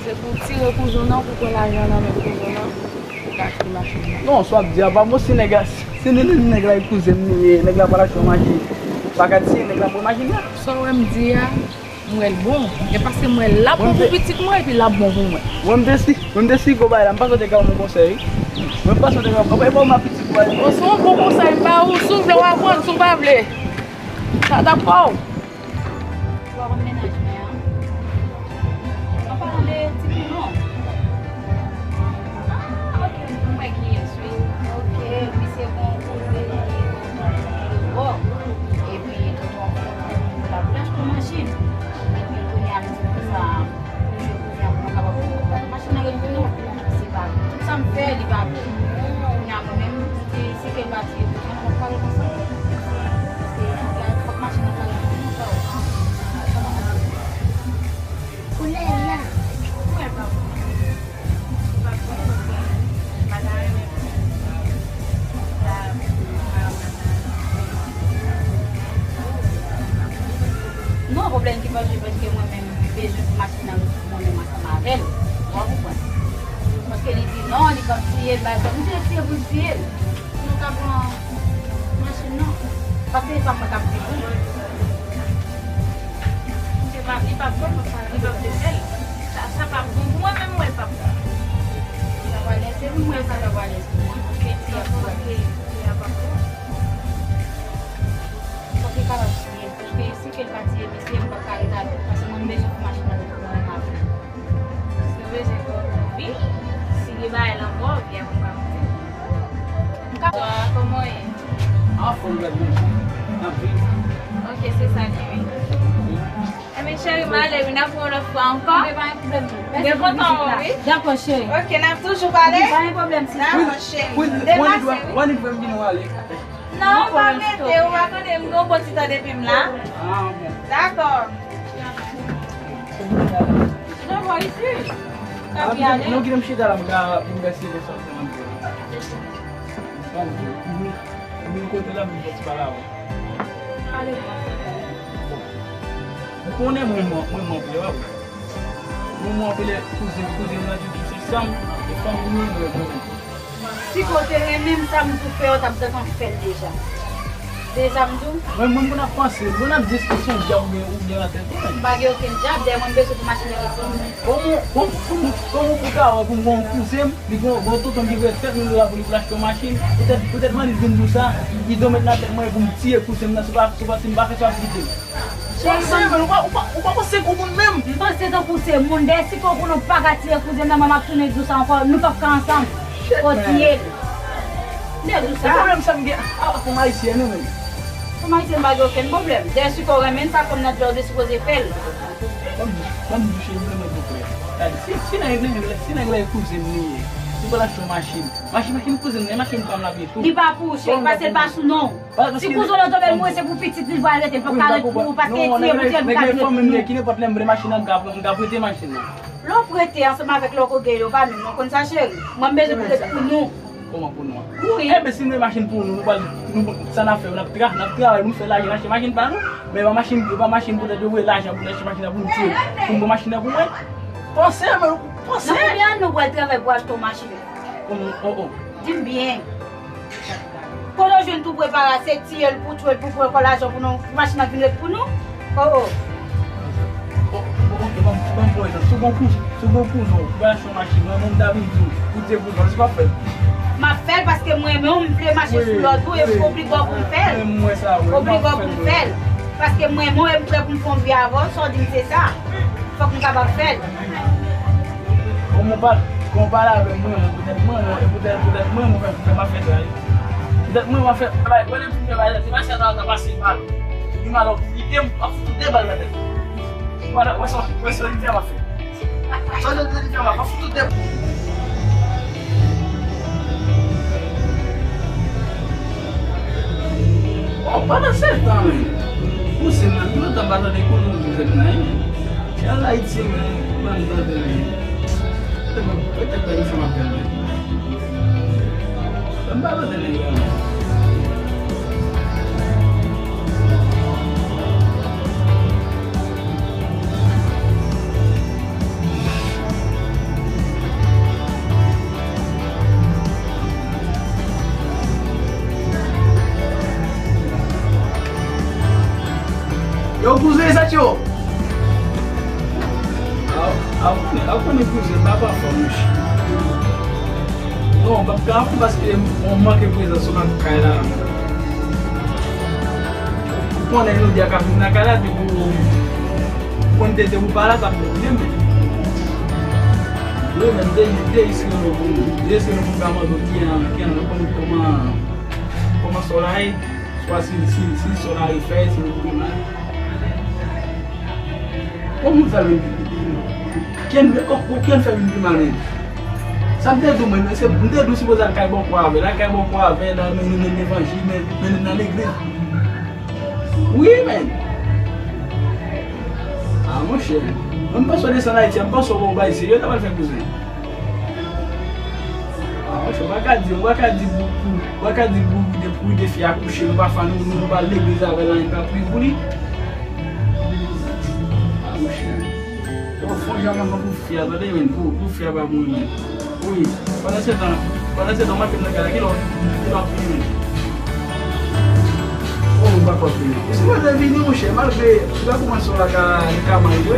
Se pou w tire kouzen w nan, pou w pran lajan nan men kouzen w nan, pou w ka achte machin nan. Non, sa w ap di a pa bon, si nèg la, si nèg la e kouzen m li ye, nèg la pral achte yon machin. Pa ka di se nèg la pran machin nan. Sa w wè m di a, m wè l bon. E paske m wè l ap bon pou pitit mwen, epi l ap bon pou mwen. Mwen, m te si, mwen, m te si gwo bagay la, m panse w te ka ban m yon konsèy. Mwen, m panse w te ka ban m, e ba w ma pitit mwen. Bon, se yon bon konsèy m ba ou, si w vle w a pran, si w pa vle, sa t ap pa w. Ou pa konn mennaj mwen an? An palan de ti Pilon. Ah, ok, m wè kiyès, wi. Ok, misye gon kouzen li, tonton li bò. Epi tonton tonton li la pou l achte yon machin. Epi kounye a m di konsa, pou jwe kounye a pou mwen kapab achte yon machin nan ret pou nou. Se pa tout sa m fè, li pa pou. Kounye a mwen menm, m di, si ke l pa tiye kouzen an, m ap pale konsa. Paske fòk la, fòk machin nan pale pou nou, frè. Koulè la. Koulè pa pou. Li pa pou, paske m pa ta renmen pou sa. Non, pwoblèm ki fâche, paske mwen menm, m bezwen pou machin nan ret pou mwen menm ansanm avè l. Ou konprann? Paske li di non, li p ap tiye l, bagay sa. M di l tiye pou l tiye l. Pou nou ka pran machin nan. Paske se pa mwen k ap viv, wi. Misye pa, li p ap, li p ap vle fè l. Sa, Sa p ap bon pou mwen, menm mwen l p ap bon. Sa pral lèse pou mwen, sa pral lèse pou mwen. Paske ti a pa bon. Fòk li kapab tiye. Paske si ke l pa tiye misye, m p ap ka ret avè l. Paske mwen, m bezwen pou machin nan ret pou mwen menm avè l. Si w bezwen kò pou vi, si gen bagay nan kò, vye pou m ka monte. M ka... Kòman w ye? Anfòm, gad manje. N ap viv. Ok, se sa li ye, wi. Ebyen, cheri, m ale, wi, n ap wè yon lòt fwa ankò. Ebyen, pa gen pwoblèm, non. Mèsi pou vizit la. Dakò, cheri. Ok, n ap toujou pale. Pa gen pwoblèm, sista. Dakò, cheri. Demen, cheri. Wanit, wanit, vre m vin wale. Non, pa mete, ou pa konnen, m gen yon bon ti tan depi m la. Ah, bon. Dakò. Jan w wè isi. Sa pi ale. Non, kite m chita la, m ka, m ka eseye fè sa pou mwen. Bon, m vin kote la, m vin fè ti pale avè w. Pale. Bon. Ou konnen mwen, mwen, mwen, mwen, mwen, mwen, mwen, mwen, kouzen, kouzen m nan, se fanm mwen, mwen, mwen. Si kote renmen m, sa m pou fè, w t ap gentan fè l deja. Se sa m di w. Mwen, mwen, moun ap panse, moun ap di se yon dyab ou gen, ou gen nan tèt ou, menm. M pa gen okenn dyab, dèyè mwen, m bezwen pou machin nan ret pou mwen. Kòman, kòman, kòman, kòman pou ka wè pou m gen yon kouzen m, li gen yon, gen yon tonton ki vle trant mil dola pou li, pou l achte yon machin, poutèt, poutèt mwen li vin di w sa, li do met nan tèt mwen pou m tiye kouzen m nan, se pa, se pa, si m pa fè sa, ap kite m. Panse, men, ou pa, ou pa, ou pa panse kou moun menm. M panse tankou se moun. Dèyè si kò pou nou pa ka tiye kouzen m nan, mwen m ap tounen di w sa ankò, nou p ap ka ansanm. Shit, man. Kontinye. M te di w sa. Se pwoblèm sa m gen ak fanm ayisyèn, wi, menm. Fanm ayisyèn pa gen okenn pwoblèm. Dèyè si kò w renmen l, sa fanm nan di w, ou te sipoze fè l. Ban m di, ban m di w, cheri, m renmen w twòp, frè. Gade, si, si nèg, nèg, si nèg la e kouzen m li ye, li pral achte yon machin. Machin, machin kouzen m nan, e machin pa m l ap ye tou. Li pa pou ou, cheri, paske l pa sou non w. Si kouzen w nan tonbe l mouri, se pou pitit li l pral rete, l p ap ka ret pou ou, paske e tiye pou tiye l pou ka vin ret pou nou. Ki nenpòt lè m vle machin nan, m ka pran, m ka prete machin nan. Lè w prete ansanm avèk lè w ko gen yo pa menm non, konn sa cheri? Mwen m bezwen pou ret pou nou. Kòman pou nou an? Wi. Enben si nou gen machin pou nou, nou pral, nou, sa n ap fè, n ap tra-, n ap travay pou nou fè lajan, n achte machin pa nou. Men e pa machin, e pa machin poutèt yo voye lajan pou nou achte machin nan pou nou tiye, pou m pran machin nan pou mwen. Panse, men panse. Nan konbyen ane nou pral travay pou achte yon machin? Oh, oh, oh. Di m byen. Kote w jwenn tou prepare a, se tiye l pou twe l pou pran kò lajan pou nou, pou machin nan vin ret pou nou? Oh, oh. Oh, oh, ok, ban m, ban m pran egzanp. Si w gon kouzen, si w gon kouzen w, pou achte yon machin, mwen menm m ta vin di w, pou te kouzen w, èske w ap fè l? M ap fè l paske m renmen w, m vle mache sou lòd ou, e m oblije w pou m fè l. Oblije w pou m fè l. Paske m renmen w, e m prè pou m fè yon vi avè w, sa w di m se sa. Fòk m kapab fè l. Kòman w pa, kòman w pale avè mwen, mwen poutèt mwen, mwen, e poutèt, poutèt mwen, mwen fè, fè, m ap fè sa. Poutèt mwen, m ap fè bagay. Mwen menm, m fè bagay, se pa sèl bagay, ta pase mal. Li mal, ou kite m, m ap fout ou de bal nan tèt. Wè, wè sa, wè sa, li fè m ap fè. Sa, li fè m ap fè, m ap fout ou de. Oh, pandan se tan, men. Kouzen nan, tout tan pa tande konnen w di fèt nan, men. Al Ayiti, men, ban m tande, men. Petèt, petèt, petèt, se m ap pèdi. Ban m pa tande nèg la, men. Yo, kouzen, sa t yo? A, a, a, konnen kouzen, papa fò, monchè. Non, m p ap ka anfou paske m manke prezans ou nan kay la. Ou konnen nou di a ka vin nan kay la, depi ou konn tete ou pa la, sa pwoblèm. Wi, men de, de iske nou pou, de iske nou pou ka mande ki an, ki an, nou konn kòman, kòman sòl la ye, swa si, si, si sòl la refè, si nou pi mal. Kòman sa vin pi mal? Kèn, kò, kò, kèn fè vin pi mal menm? Sa m te di w, mwen, se, m te di w sipoze al kay bòkò avè l, al kay bòkò avè l, al mennen l levanjil, men, mennen l nan legliz. Wi, men. A, monchè. Mwen, m panse w desann Ayiti a, m panse w gon bagay serye w ta pral fè kouzen. A, monchè, w pa ka di, w pa ka di pou, pou, w pa ka di pou, pou de fi akouche, nou pa fè, nou, nou, nou pa al legliz avè l, anyen pa priye pou li. A, monchè. Yo, fò jan manman pou fi a, tande, men, pou, pou fi a pa mouri. Wi, pandan se tan, pandan se tan, w ap fè nan kay la, kilè w, kilè w ap vini? Oh, m pa kwè w ap vini. Ou sipoze vini, monchè, malgre ou pa konprann sa w la ka, li ka mal jwe.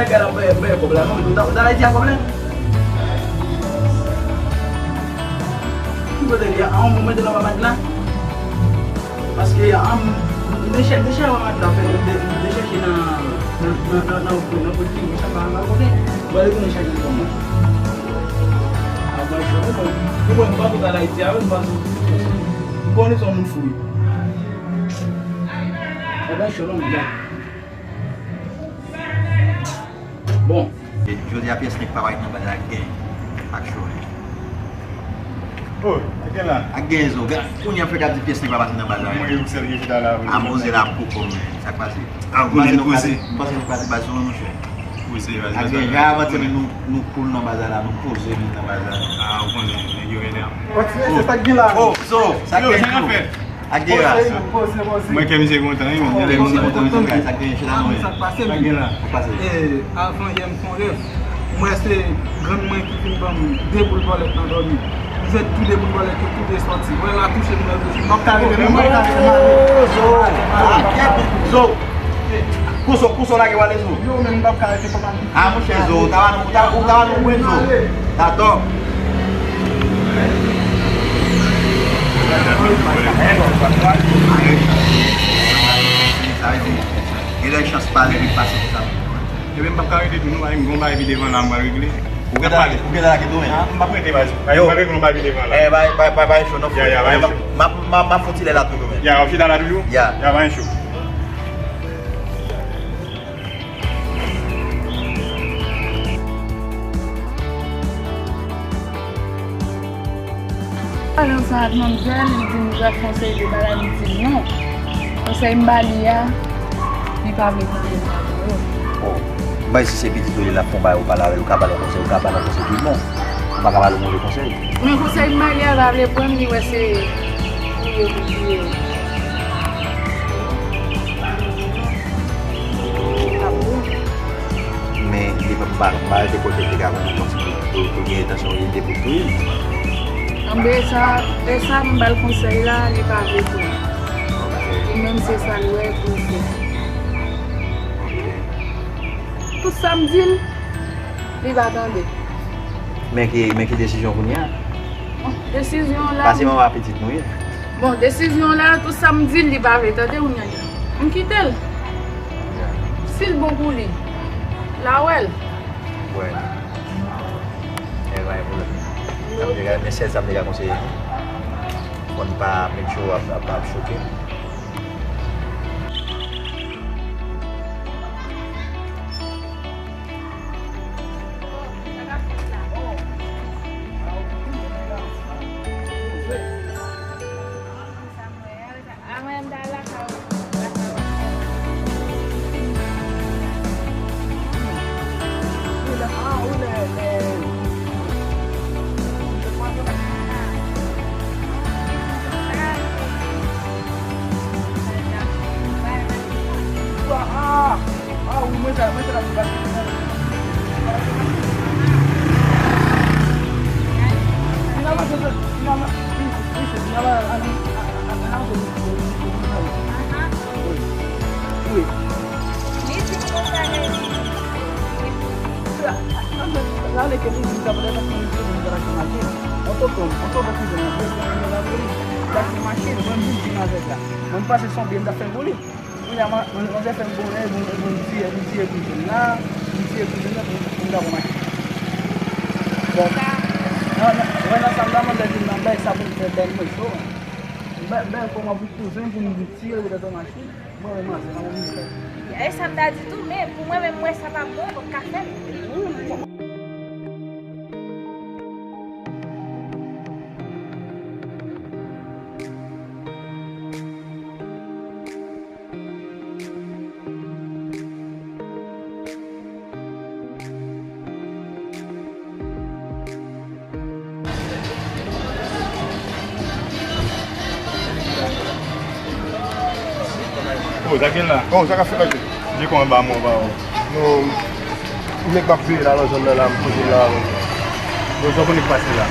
nèg la bay, bay kòb la, non? Ou ta, ou ta bay ti a kòb la? Ki kote li a? An, mwen mete nan mamad la. Paske, an, m te chè-, m te chèche mamad la, fè, m te, m te chèche nan, nan, nan, nan, nan, nan, nan, nan, nan, mwen pa, pa konnen. Mwen retounen chèche l pou mwen. Avan chou, mwen, mwen, mwen pa kontan Ayiti a, mwen pa sou, m konnen se yon moun fou. Avan chou, non, mwen. Bon. E jodi a pyès nèg pa parèt nan baz la ak gen ak chonè. Oh, ak gen la. Ak gen zo. Kounye a fè k ap di pyès nèg pa pase nan baz la. Mwen, yo sèl ki chita la. A poze la pou kòm, sa k pase? A, ou konnen nou koze. M panse nou pase baz sou mwen, monchè. Koze, baz la. Ak gen jan avanse nou, nou cool nan baz la, nou poze nou nan baz la. A, ou konnen, nèg yo enève. Kontinye, se sa k gen la. Oh, zo, sa k gen zo. Ak gen la. Poze, poze, poze. Mwen kè misye kontan, wi, men. Lè misye kontan, misye kay, sa gen chita nou. Sa k pase, sa k pase? Eh, avan yè m fè yon rèv. M wè se grann mwen ki vin ban m de boul bòlèt nan dòmi. M jwe tou de boul bòlèt yo tou de sòti. Mwen la touche m nan dòmi. M p ap ka rete, m p ap ka rete m ale. Zo, zo. Kouso, kouso lage w ale zo. Yo, men m p ap ka rete kòm. A, monchè, zo, ou ta va nou, ou ta, ou ta va nou pran zo. Tatò. Sa vle di, gen lè chans pa leve pase pou sa. Ebyen, m p ap ka rete tou, non, m gon bagay pi devan la, m pral regle. Ou gentan lage tou, men? A, m p ap rete, baz. Yo. M pral regle yon bagay pi devan la. Eh, bay, bay, bay, bay, cho, non, ya, ya, bay, cho. M ap, m ap, m ap, m ap fon ti lè la toujou, men. Ya, w ap chita la toujou? Ya. Ya, bay, cho. Pale ansanm ak manmzèl, li di m pral fè yon seri de bagay, li di m non. Konsèy m ba li a, li pa vle tande m nan yo. Oh, bay, si se pitit ou li, l ap fè yon bagay, ou pale avè l, ou ka ba l yon konsèy, ou ka ba l yon konsèy ki bon. Ou pa ka ba l yon move konsèy. Men konsèy m ba li a, l pa vle pran, li wè se touye pou touye. Men li pa, m pa, m pa rete kote l te ka konn kòmsi pou, pou, pou gen entansyon li te pou touye l. Anben sa, e sa m ba l konsèy la, li pa vle pran. Ok. Li menm se sa l wè pou l fè. Ok. Tout sa m di l, li pa tande. Men ki, men ki desizyon kounye a? Bon, desizyon la. Pase manman pitit nou ye. Bon, desizyon la, tout sa m di l, li pa vle tande, kounye a, m kite l. Si l bon pou li, l a wè l. Wè. E pa gen pwoblèm. N ap vin, men sèl sa m te ka konseye nou. Fò n pa met cho ap, ap, ap choke. Ah, ah, wi, mwen sa, mwen sa la pou pase. Finalman, se, se, finalman, wi, wi, se finalman, an, an, an, an, an, an, an, wi. Wi. Li di m konsa, men. La, la, lè ke li di m sa, poutèt paske li di m sa, l ap mache. Ototon, ototon, kouzen, l ap mache, mwen, m vin di m avèk la. Mwen, m pase son byen, m t ap fè pou li. Kounye a, man-, man-, manzè fè m konnen, bon, bon, m tiye, m tiye pou jwenn la, m tiye pou jwenn la, pou, pou m ta pran machin. Bon, nan, nan, wè nan sa m nan, manzè di m nan bay sa pou m fè bèl mwen cho. Bèl, bèl kòman pou kouzen, pou m tiye l pou ta pran machin. Mwen, mwen, manzè, nan mwen, mwen fè. E sa m ta di tou, men pou mwen menm, m wè sa pa bon, m p ap ka fè l. Oh, sa gen la? Oh, sa k ap fèt la? Di kòman ba mwen, ba mwen. Non, nèg m ap veye la nan zòn nan la, m poze m la. Bon, sa konnen k pase la.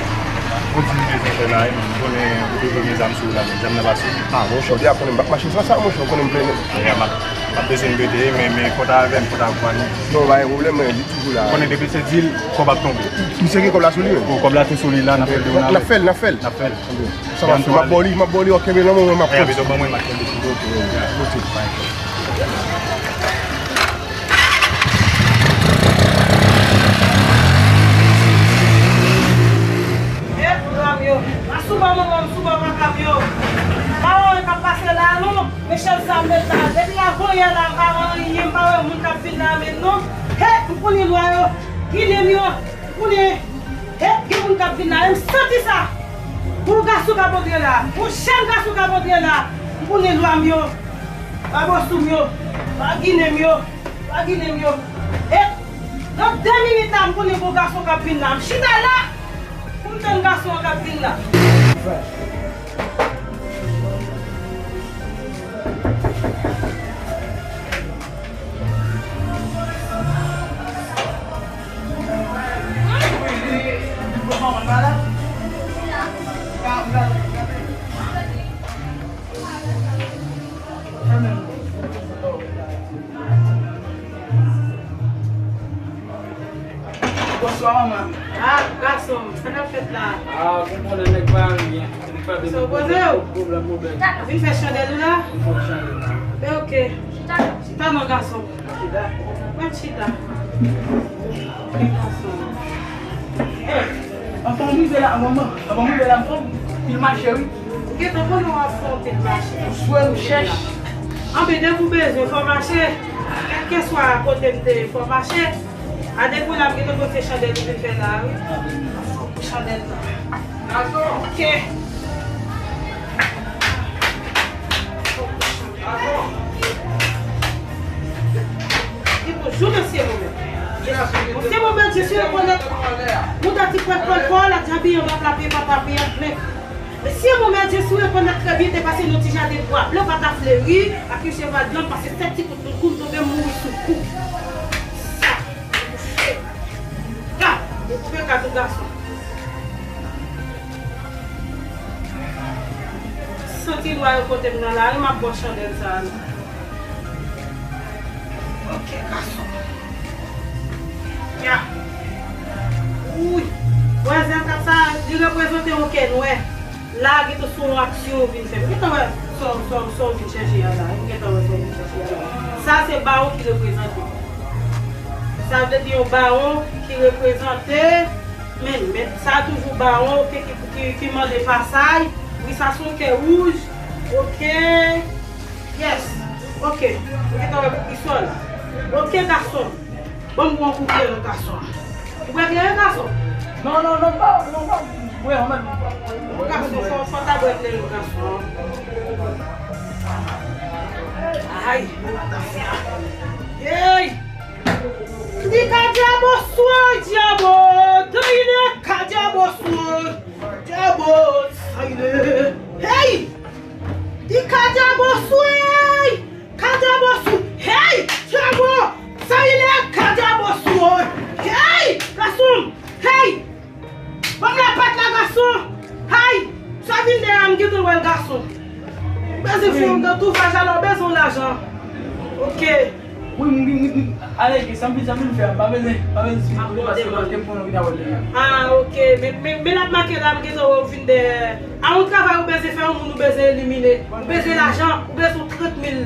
Ou di m bezwen fè la, wi, m konnen ou toujou gen zam sou ou la, men zam nan pa sou ou. Ah, monchè, w deja konnen m pa k mache san sa, monchè, w konnen m plen. Eya, m ap, m ap bezwen m rete, men, men konta avè m, konta avè m. Non, pa gen pwoblèm, mwen, li toujou la. Konnen depi se dil, kòb ap tonbe. Misye gen kòb la sou li, wi. Bon, kòb la tou sou li la, n ap fè l demen. N ap fè l, n ap fè l. Sa va fè, m ap ba w li, m ap ba w li, ok, men nan moman m ap pran. Eya, bezwen ban mwen, m ap kenbe sou ou. Ok, ok. Hey, bra m yo. M sou bò manman m, sou bò papa m yo. Pa wè k ap pase la non. Men chèz sa m met la. Depi avanyè la, m pa wè anyen, m pa wè moun k ap vin la menm non. Hey, m konnen lwa yo. Ginen m yo. M konnen. Hey, gen moun k ap vin la. M santi sa. Gon gason k ap antre la. Gon jèn gason k ap antre la. M konnen lwa m yo. Pa bòsou m yo. Pa ginen m yo. Pa ginen m yo. Hey, nan de minit la, m konnen gon gason k ap vin la. M chita la. Pou m tann gason an k ap vin la. Bonswa, manman. Ah, gason m, sa k ap fèt la? Ah, bon pwoblèm, nèg pa anyen. Nèg pa anyen. Sa w poze w? Pwoblèm, pwoblèm. Vin fè chandèl ou la? Vin fè chandèl la. Ben, ok. Chita non, gason. Chita. Mwen chita. Gason. Eh, anvan m rive la, manman, anvan m rive la, m fè yon pil mache, wi. Ou gentan konnen w ap fè yon pil mache. Ou swe, ou chèch. Anben, depi w bezwen, fò w mache. Kèlkeswa kote m te ye, fò w mache. A depi w la, m gentan konn se chandèl ou vin fè la, wi. Fòk pou chandèl nan. Ok. Li bonjou, mesye, mwen. Mesye, mwen, Dye si rekonèt. Mouda ti pwèl pwèl pwèl, la djabi anba pla pye papa pye ak plen. Mesye, mwen, Dye si rekonèt trè byen, te pase nan ti jaden bwa blan, pa ta fleri, ak yon cheval blan, pase sèt ti kout kout kout, tonbe mouri sou kou. Sa, li kouche. Ka, li koupe ka tout gason. Santi lwa yo kote m nan la, wi, m ap bò chandèl sa a. Ok, gason. Ya. Wi. Wè, zèl kat sa, li reprezante yon kè nwè. La, gentan sou yon aksyon ou vin fè. M gentan wè sa, sa, sa w vin chèche a la. M gentan wè sa w vin chèche a la. Sa, se bawon ki reprezante. Sa vle di yon bawon ki reprezante Men, men sa toujou bawon, ok, ki, ki, ki mande pasaj. Wi, sa se yon kè wouj. Ok. Yes. Ok. Ou gentan wè pou ki sòl. Ok, gason. Ban m yon kout kleren, gason. Ou bwè kleren, gason? Non, non, non, pa, non, pa. Bwè, anmèt. Gason, fò, fò ta bwè kleren, gason. Ay. Hey! Di ka dyabo soy, dyabo, dayile ka dyabo soy, dyabo, sayile. Hey! Di ka dyabo soy, ka dyabo soy, hey! Dyabo, sayile, ka dyabo soy, hey! Gason, hey! Ban m lapat la, gason! Hay! Sa vin dèyè a, m gentan wè l, gason. Ou bezwen fè yon gantouvaj, alò, ou bezwen lajan. Ok. Wi, m, m, m, m, ale, sa m vin, sa m vin fè a, m pa bezwen, pa bezwen swiv, paske, paske m konnen w vin avè l deja. Ah, ok. Men, men, men l ap make la, m gentan wè w vin dèyè. A yon travay ou bezwen fè, yon moun ou bezwen elimine. Ou bezwen lajan, ou bezwen trant mil.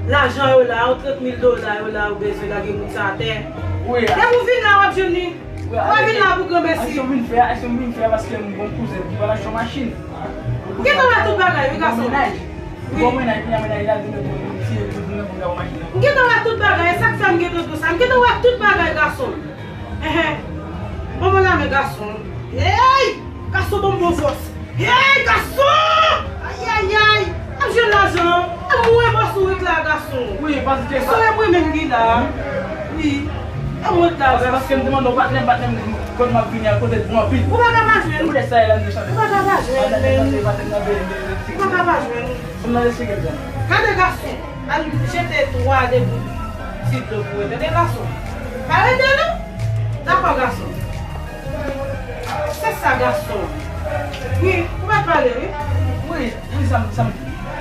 Lajan yo la, yon trant mil dola yo la, ou bezwen lage moun sa atè. Wi, a- Depi w vin la, w ap jwenn li. Wi, w ap vin la pou granmesi. Aksyon vin fè, aksyon vin fè, paske m gon kouzen ki pral achte yon machin. M gentan wè tout bagay, wi, gason. Wi. Bon mennaj, wi, mennaj la, vin pou ti, pou vin pou gade machin nan. M gentan wè tout bagay, e sa k fè m gentan di w sa. M gentan wè tout bagay, gason. Enhen. Bon, bon, la, men gason. Hey! Gason, bon, bon fòs. Hey, gason! Ayayay! Ap jwenn lajan. Ap mouri bò sourit la, gason. Wi, paske sa. Sourit mwen menm ki la. Wi. E mwen la, gason. Paske m te mande w patnè m, patnè m, kote m ap vini a, kote l bon anpil. Ou pa ka pa jwenn. Ou pa ka pa jwenn, men. Ou pa ka pa jwenn. Ou nan esplike m sa. Gade, gason. Al jete twa de bout ti dlo pou ou, tande, gason. Pa rete, non. Dakò, gason. Se sa, gason. Wi, ou pa pale, wi. Wi, wi, sa m, sa m,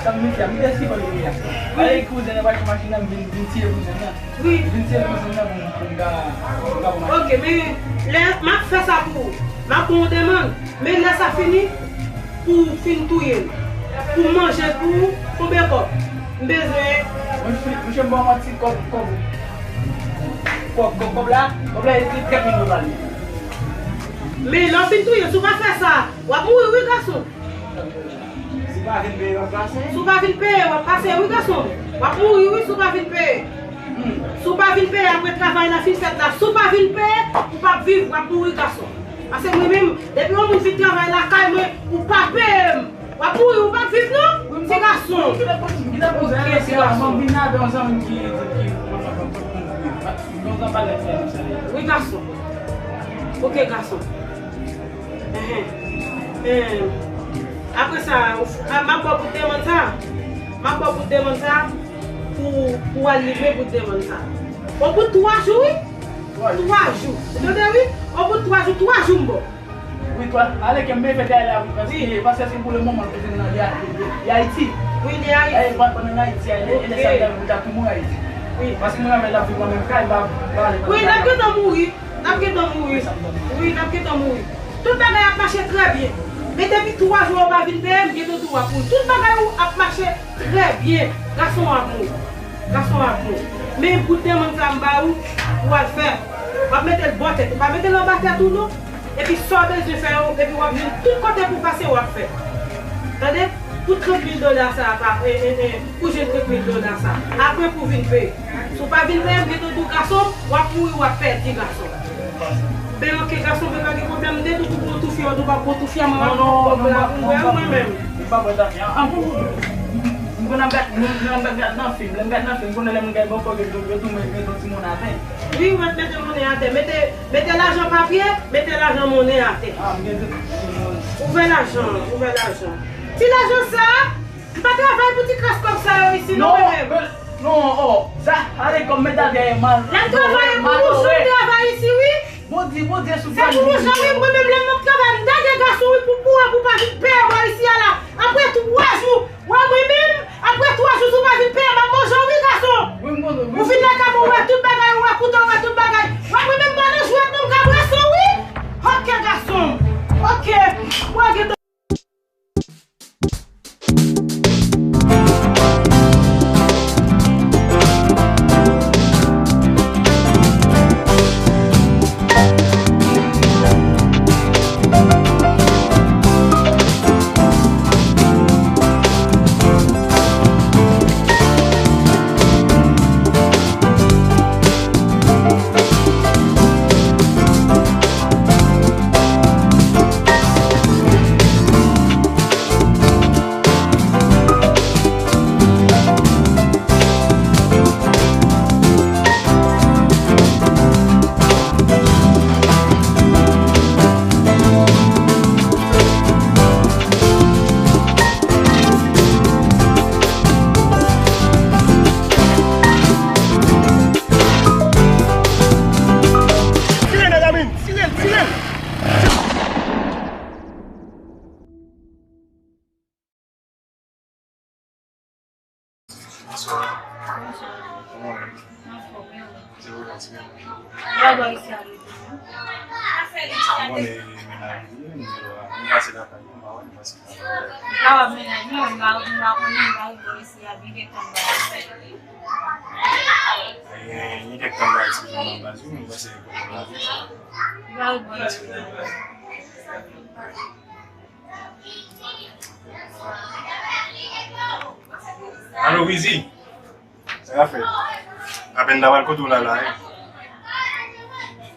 sa m mete a, m te esplike w deja. Wi. Alè, kouzen nan pa machin nan, m vin, vin tiye kouzen nan. Wi. M vin tiye kouzen nan pou m, pou m ka, pou m ka pran machin. Ok, men lè m ap fè sa pou ou, m ap ba w yon demann, men lè sa fini, pou w fin touye l, pou m manje l pou ou, konbyen kòb? M bezwen. Monchè, monchè, m ba w manti, kòb, kòb, kòb, kòb, kòb la, kòb la, e trèt mil dola li. Men lè w fin touye l, si w pa fè sa, w ap mouri wi, gason. Si w pa vin peye, w ap pase. Si w pa vin peye, w ap pase wi, gason. W ap mouri wi, si w pa vin peye. Hmm. Si w pa vin peye, apre travay la fin fèt la, si w pa vin peye, ou p ap viv, w ap mouri, gason. Paske mwen menm, depi yon moun vin travay lakay mwen, ou pa peye m, w ap mouri, ou p ap viv non, ti gason. Ok, ti gason. Wi, gason. Ok, gason. Enhen. Enhen. Apre sa, ou f-, a, m ap ba w bout demann sa. M ap ba w bout demann sa pou, pou w al limen bout demann sa. Yon bout twa jou, wi. Twa jou. Twa jou. Ou tande, wi? Yon bout twa jou, twa jou m ba w. Wi, twa. Ale ke m bezwen fè dèyè la, wi, paske, paske se pou le moman ke m nan, li a, li Ayiti. Wi, li Ayiti. E, pa-, pandan l Ayiti, e, e lè sa, li ta tou mouri Ayiti. Wi. Paske mwen avè l ap viv nan menm kay, m pa, m pa ale. Wi, l ap gentan mouri. N ap gentan mouri. Wi, n ap gentan mouri. Tout bagay ap mache trè byen. Men depi twa jou ou pa vin peye m, m gentan di w ap mouri. Tout bagay ou ap mache trè byen. Gason w ap mouri. Gason w ap mouri. Men bout demann sa m ba ou, ou al fè. W ap mete l bò tèt. Ou pa mete l anba tèt ou non. Epi sa w bezwen fè yo, epi w ap jwenn tout kote pou pase w ap fè. Tande? Pou trant mil dola sa a pa, e, e, e, pou jwenn trant mil dola sa a. Apre pou vin peye. Si w pa vin peye, m gentan di w gason, w ap mouri, w ap pèdi gason. Ben ok gason, ben pa gen pwoblèm, m te di w pou pran toufi, w di w p ap pran toufi a, mwen m ap pran kòb la pou m bwè mwen menm. M pa pran toufi a. An pou m konn ap gad, m konn ap gad nan fim, lè m gad nan fim, m konnen lè moun gade bòkò yo, yo tou mete yon timoun atè. Wi, w ap mete monnen atè, mete, mete lajan papye, mete lajan monnen atè. Ah, m gen tout. Ouvè lajan, ouvè lajan. Ti lajan sa, m pa travay pou ti kras kòb sa yo isi non, mwen menm. Non, oh, sa, ale kòm medam dèyè mal. Lè m travay pou Bouchon, m travay isi, wi. Bondye, Bondye sou. Se pou Bouchon, wi, mwen menm lè m ap travay, m dage gason, wi, pou, pou, pou pa vin peye mwen isi a la. Apre twa jou, wè mwen menm, apre twa jou, si w pa vin peye, m ap manje w, wi, gason. Wi, m konn, wi. Ou vin lakay mwen, ou wè tout bagay, ou wè kouto, ou wè tout bagay. Wè mwen menm, m pa nan jwèt, non, m ka bwè san, wi. Ok, gason. Ok. Mwen gen Tire l, Benjamin! Tire l, tire l! Bonswa. Bonswa. Kòman w ye? Anfòm, e ou? Se ou, Benjamin. Ou pa bò isi a, Benjamin? Mwen, men, men, men, men, pase la. Ou kapab mennaj mwen, m pa, m pa konnen, m pa wè bò isi a, gen kèk tan m pa wè. Gen, gen kèk tan m pa wè ti pitit mwen nan baz, wi, m panse e kote l ap viv. M pa wè bò isi a. Alo, Wizi. Sa k ap fèt? Apèn m ta pral kote w la la, wi.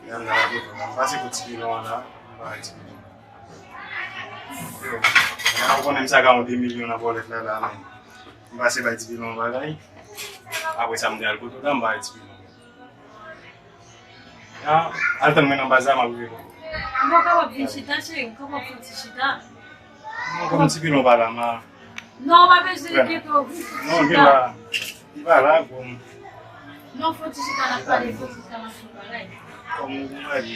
Apèn m ta pral kote w la. M pase kote ti pilon an la. M pa wè ti pilon. Yo, men ou konnen m sa ka yon de milyon nan pòlèt la la, men. M pase bay ti pilon yon bagay. Apre sa, m te al kote w la, m pa wè ti pilon. Ah, al tann mwen nan baz la, m ap rive kote w. Ou pa kapab vin chita, cheri, ou kapab fè ti chita. Non, kòm ti pilon pa la, ma. Non, ou pa bezwen enkyete w, vin fè ti chita. Non, li pa, li pa la, bon. Non, fè ti chita, n ap pale, fè ti chita, n ap fè bagay. Kòm ou pa di.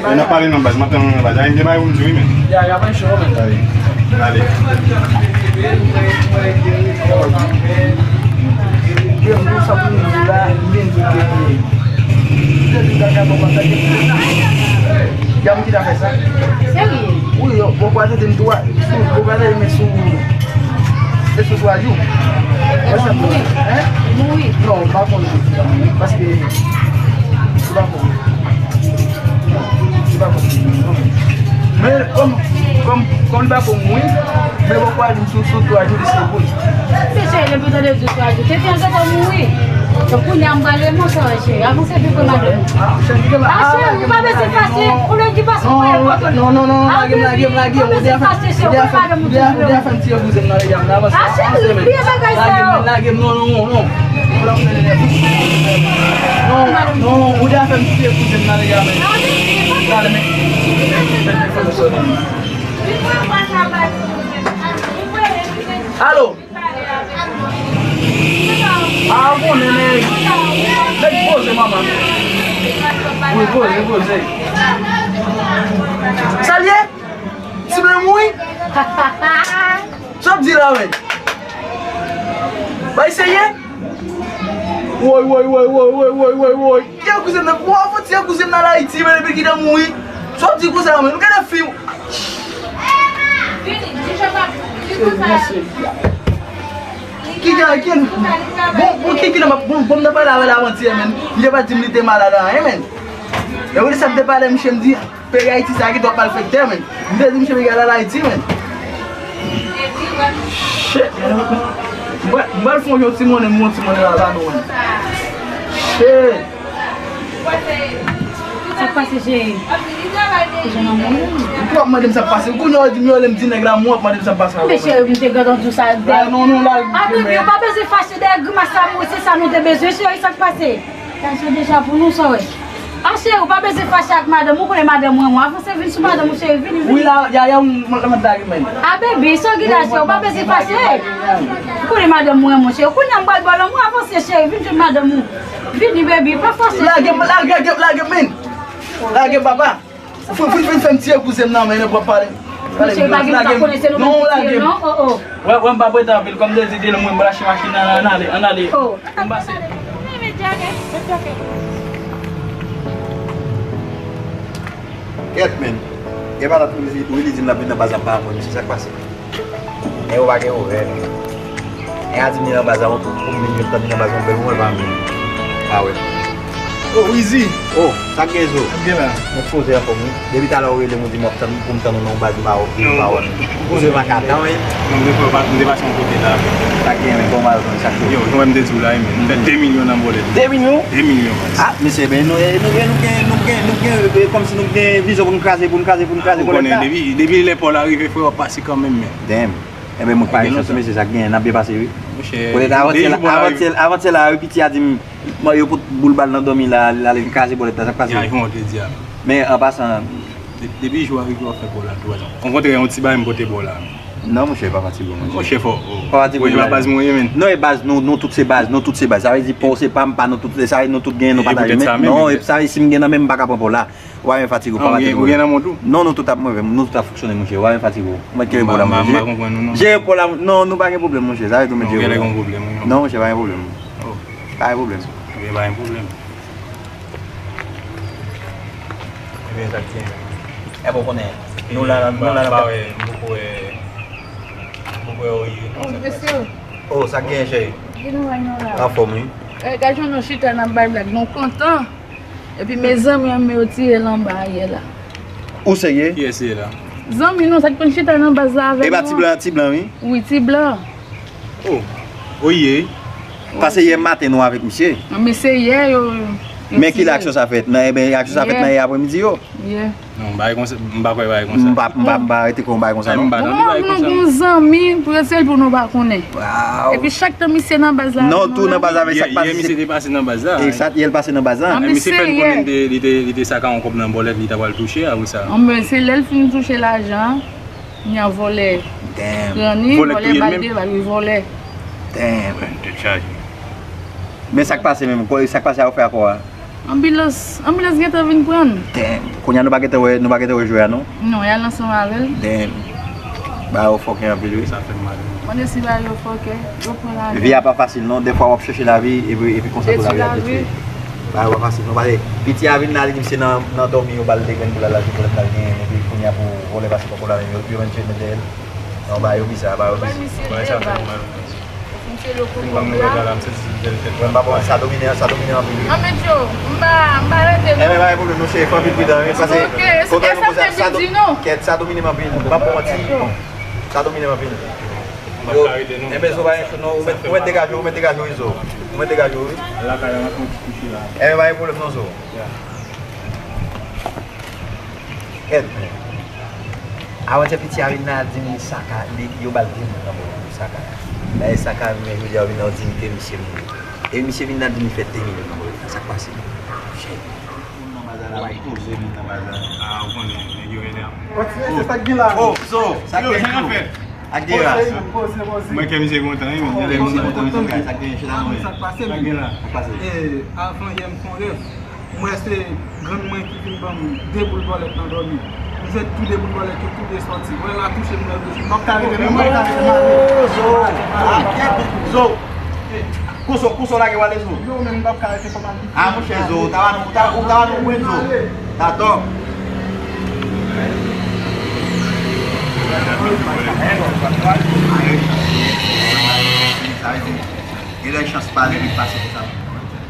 chèf. N ap pale non, baz. M ap tann ou non, baz. Ay, m gen bagay pou m di wi, men. Ya, ya, mwen cho, men. Ay, ale. Gen yon sa pou m di la, m vin di ke. Gen yon bagay pou m ap tande. Gade ki ta fè sa. Serye? Wi, yo, bon, pou al tande m tou, sou, bon, pou al tande m sou, e sou twa jou. Mwen santi, mouri. Hein? Mouri. Non, m pa konn. Paske, m pa konn. M pa konn. Men, kòm, kòm, kòm li pa konn mouri, men bon, pou al sou, sou twa jou, li se bon. Mesye, depi tande di twa jou. Tete an gentan mouri. Donk, kounye a, m pral remonte, cheri. Avanse pi pre madanm. Ah, cheri, ou pa bezwen fache. Ou lè di pa sou mwen, non, non, non, non, lage m, lage m, lage m. Ou pa bezwen fache, cheri. Ou pa madanm ou toujou. Ou deja fè m tiye kouzen m nan, lage m, avanse. Ah, cheri, bliye bagay sa yo. Lage m, lage m, non, non, non, non. Non, non, ou deja fè m tiye kouzen m nan, lage m. Gade, men. Alo. Ah, bon, nènè. Nèg poze, manman. Wi, poze, poze. Sa l ye? Ti blan mouri? Sa w ap di la, men? Bay serye? Woy, woy, woy, woy. Tiye kouzen m nan, w ap fè tiye kouzen m nan Ayiti, men depi ki tan mouri. Sa w ap di konsa, men? Nou gen de fi. Ki gen, ki gen, bon, bon, ki, ki nan, bon, bon, m nan pale avè l avantyè, men. Li te pa di m li te malad anyen, men. E wi, sa m te pale, misye m di, peyi Ayiti sa ki dwa malfektè, men. M te di misye, peyi al Ayiti, men. Shit, men. Mwen, mwen fè yon ti monnen, yon ti monnen la, ba nou, men. Shit. Sa k pase, cheri? Ou jan nan moun? Ou ap mande m sa k pase. Kounye a w di m yo, lè m di nèg la, mwen ap mande m sa k pase. Men cheri, m te gentan di w sa. Ah, non, non, la, ah, baby, ou pa bezwen fache dèyè grimas la, mwen, se sa nou te bezwen, cheri, sa k pase? Sa se deja pou nou, sa, wè. Ah, cheri, ou pa bezwen fache ak madanm ou, konnen madanm ou renmen w. Avanse, vin sou madanm ou, cheri, vini, vini. Wi, la, ya, ya, m, m, m, lage men. Ah, baby, sa w gen la, cheri, ou pa bezwen fache. Ou konnen madanm ou renmen w, cheri. Kounye a m pral ba w lanmou, avanse, cheri, vin jwenn madanm ou. Vini, baby, pa fache, cheri. Lage m, lage, lage, lage men. Lage papa. Fè, fè, fè, fè m tiye kouzen m nan men, nou pral pale. Pale, lage m. Non, lage m. Wè, wè, m pa prete anpil, kòm de di, di l mwen, m rache machin nan, ann ale, ann ale. M pase. Kèt, men. Gen patat wi, li di m l ap vin nan baz la, m pa konn, se sa k pase. Nèg yo pa gen orè, non. Nèg a di m li nan baz la, pou m vin jwenn tan li nan baz la, m fè mwen pa vin. Pa wè. Oh, Wizi! Oh, sa k gen, Zo? Sa k gen la? Mwen poze anfòm, wi. Depi talè ou rele m, ou di m w ap tann, pou m tann ou nan yon baz, m pa wè w, m pa wè w. Ou se pa ka tann, wi. Non, m te fè, m te pase yon kote la. Sa k gen, men, kòman w al konn sa k fè? Yo, jan m te di w la, wi, men. Fè de milyon nan bòlèt. De milyon? De milyon, man. Ah, mesye, ben, nou, eh, nou gen, nou gen, nou gen, nou gen, eh, kòmsi nou gen vizyon pou n kraze, pou n kraze, pou n kraze bòlèt la. Ah, ou konnen, depi, depi lè Pòl a rive, frè, w ap pase kanmenm, men. Damn. Enben, mwen pa gen chans, mesye, sa k genyen, n ap byen pase, wi. Monchè, poutèt avantyè la, avantyè, avantyè la, wi, piti a di m, man, yo pot boul bal nan dòmi la, l ale kraze bòlèt la, sa k pase? Ay, yon de dyab. Men, an pasan, de-, depi jou a rive, w ap fè bòl la, tou, pa egzanp. Ou kontre yon ti bagay, m pote bòl la. Non, monchè, pa fatige w, monchè. Monchè, fò, oh. Pa fatige w, la baz mwen ye, men. Non, e baz, nou, nou tout se baz, nou tout se baz. Sa vle di, pa w se pa m, pa nou tout, sa vle di nou tout genyen, nou pataje, men. Non, e sa vle di, si m gen nan men m, m pa ka pran pa w la. Ou pa menm fatige w, pa maten ou gen nan mond ou? Non, nou tout ap, mwen, nou tout ap fonksyone, monchè. Ou pa menm fatige w. Mwen kere pòl la, monchè. M pa konprann nou, non. Jere pòl la, non, nou pa gen pwoblèm, monchè. Sa vle di, mwen jere pòl la. Non, monchè, pa gen pwoblèm, non. Non, monchè, pa gen pwoblèm. Ok, pa gen pwoblèm. Ebyen, sa k gen. E bon, konnen, nou la, nou la, m pa wè, m poko wè, m poko wè, oye. Oh, mesye. Oh, sa k gen, cheri? Gen nou wè nou la. Anfòm, wi. Eh, gad jan nou chita n ap bay blag, nou kontan. Epi mezanmi an, men yo tire l anba ayè la. Ou serye? Kiyès se la? Zanmi nou, sa k konn chita nan baz la avè nou an. E pa ti blan, ti blan, wi? Wi, ti blan. Oh, oye. Pase yè maten nou avèk misye. An, men se yè yo, yo tire l. Men kilè aksyon sa fèt? Nan, ebyen, aksyon sa fèt nan yè aprèmidi yo. Yè. Non, bagay konsa, m pa kwè bagay konsa. M pa, m pa, m pa rete kwè yon bagay konsa, non. Bon, nou gon zanmi, pou yo se l pou nou pa konnen. Epi chak tan misye nan baz la, nou tou nan baz la, men sa k pase, misye te pase nan baz la. Egzat, yè l pase nan baz la. Misye fè n konnen li te, li te, li te saka yon kòb nan bòlèt, li ta pral touche, apre sa. An, men se lè l fin touche lajan an, li an vòlè. Damn. Pran li, vòlè bal de bal, wi, vòlè. Damn. Tèt chaje. Men sa k pase menm, sa k pase a, ou fè akò a? Anbilans, anbilans gentan vin pran n. Damn. Kounye a nou pa gentan wè, nou pa gentan wè jwè a, non? Non, y al ansanm avè l. Damn. Bagay yo fòkè anpil, wi. Sa fè m mal. Mande si bagay yo fòkè, yo pran lajan. Vi a pa fasil, non. Dèfwa w ap chèche lavi, epi, epi konsa tou lavi a detwi. Bagay yo pa fasil, non. Pase piti a vin la, li di misye nan, nan dòmi, yo ba l de grenn pou l al achte bòlèt l al genyen, epi kounye a pou vòlè pase poko la, yo, yo menm tire men dèyè l. Non, bagay yo biza, bagay yo biza. Bay misye de bal. Misye lo poko blan. Mwen pa bon, sa domine, sa domine anpil, wi. An, men Joe, m pa, m pa rete, non. Enben, pa gen pwoblèm, non, cheri, fò anpil pridan, wi, paske kontrè nou konsa, sa domine m anpil, m pa bon manti. Sa domine m anpil. Yo, enben, Zo, pa gen cho, non, ou mèt, ou mèt degaje w, ou mèt degaje w, wi, Zo. Ou mèt degaje w, wi. Enben, pa gen pwoblèm, non, Zo. Kèt. Avantyè piti a vin la, di m li saka, li, yo ba l de moun nan bòlèt pou saka. Dayè saka, men jodi a yo vin la, yo di m ke misye mouri. E misye vin la, di m li fè de milyon nan bòlèt la. Sa k pase? Shit. Moun nan baz la, la bay koze moun nan baz la. Ah, ou konnen, nèg yo enève. Kontinye, se sa k gen la. Oh, so, sa k gen la. Ak de ras. Poze, poze, poze. Mwen kè misye kontan, wi, men. Lè misye kontan, misye kay, sa k gen chita nan men. Sa k pase, sa k gen la. Sa k pase. E, avan yè, m fè yon rèv. M wè se grann mwen ki vin ban m de boul bòlèt nan dòmi. M jwe tou de boul bòlèt yo tou de sòti. Wè la touche m nan je. M p ap ka rete, m p ap ka rete m ale. Zo! Zo! Konsa, konsa w lage w ale, Zo? Yo, men m p ap ka rete, fò m al. Ah, monchè, Zo, ou ta ba nou, ou ta, ou ta ba nou pwen, Zo. Tatò. Sa vle di, gen lè chans pa lè li pase konsa.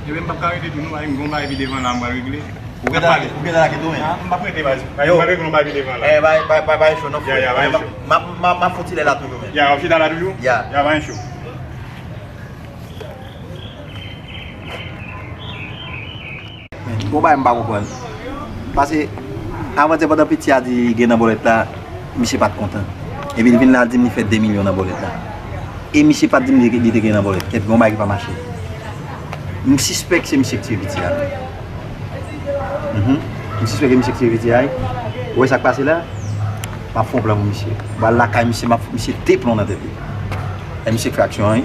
Ebyen, m p ap ka rete tou, non, m gon bagay pi devan la, m pral regle. Ou gentan lage, ou gentan lage tou, men. Ah, m p ap rete, baz. Yo. M pral regle yon bagay pi devan la. Eh, bay, bay, bay, bay cho, non, frè. Ya, ya, bay cho. M ap, m ap, m ap fon ti lè la toujou, men. Ya, w ap chita la toujou? Ya. Ya, bay cho. Men, gon bagay m pa konprann. Paske, avantyè pandan piti a di li gen nan bòlèt la, misye pa t kontan. Epi l vin la, l di m li fè de milyon nan bòlèt la. E misye pa t di m li, li te gen nan bòlèt. Kèt, gen yon bagay ki pa mache. M sispèk se misye k tiye piti a. Mhm. M sispèk se misye k tiye piti a, wi. Ou wè sa k pase la? M ap fè yon plan pou misye. M pral lakay misye, m ap fè misye de plon nan tèt li. E misye k fè aksyon an, wi.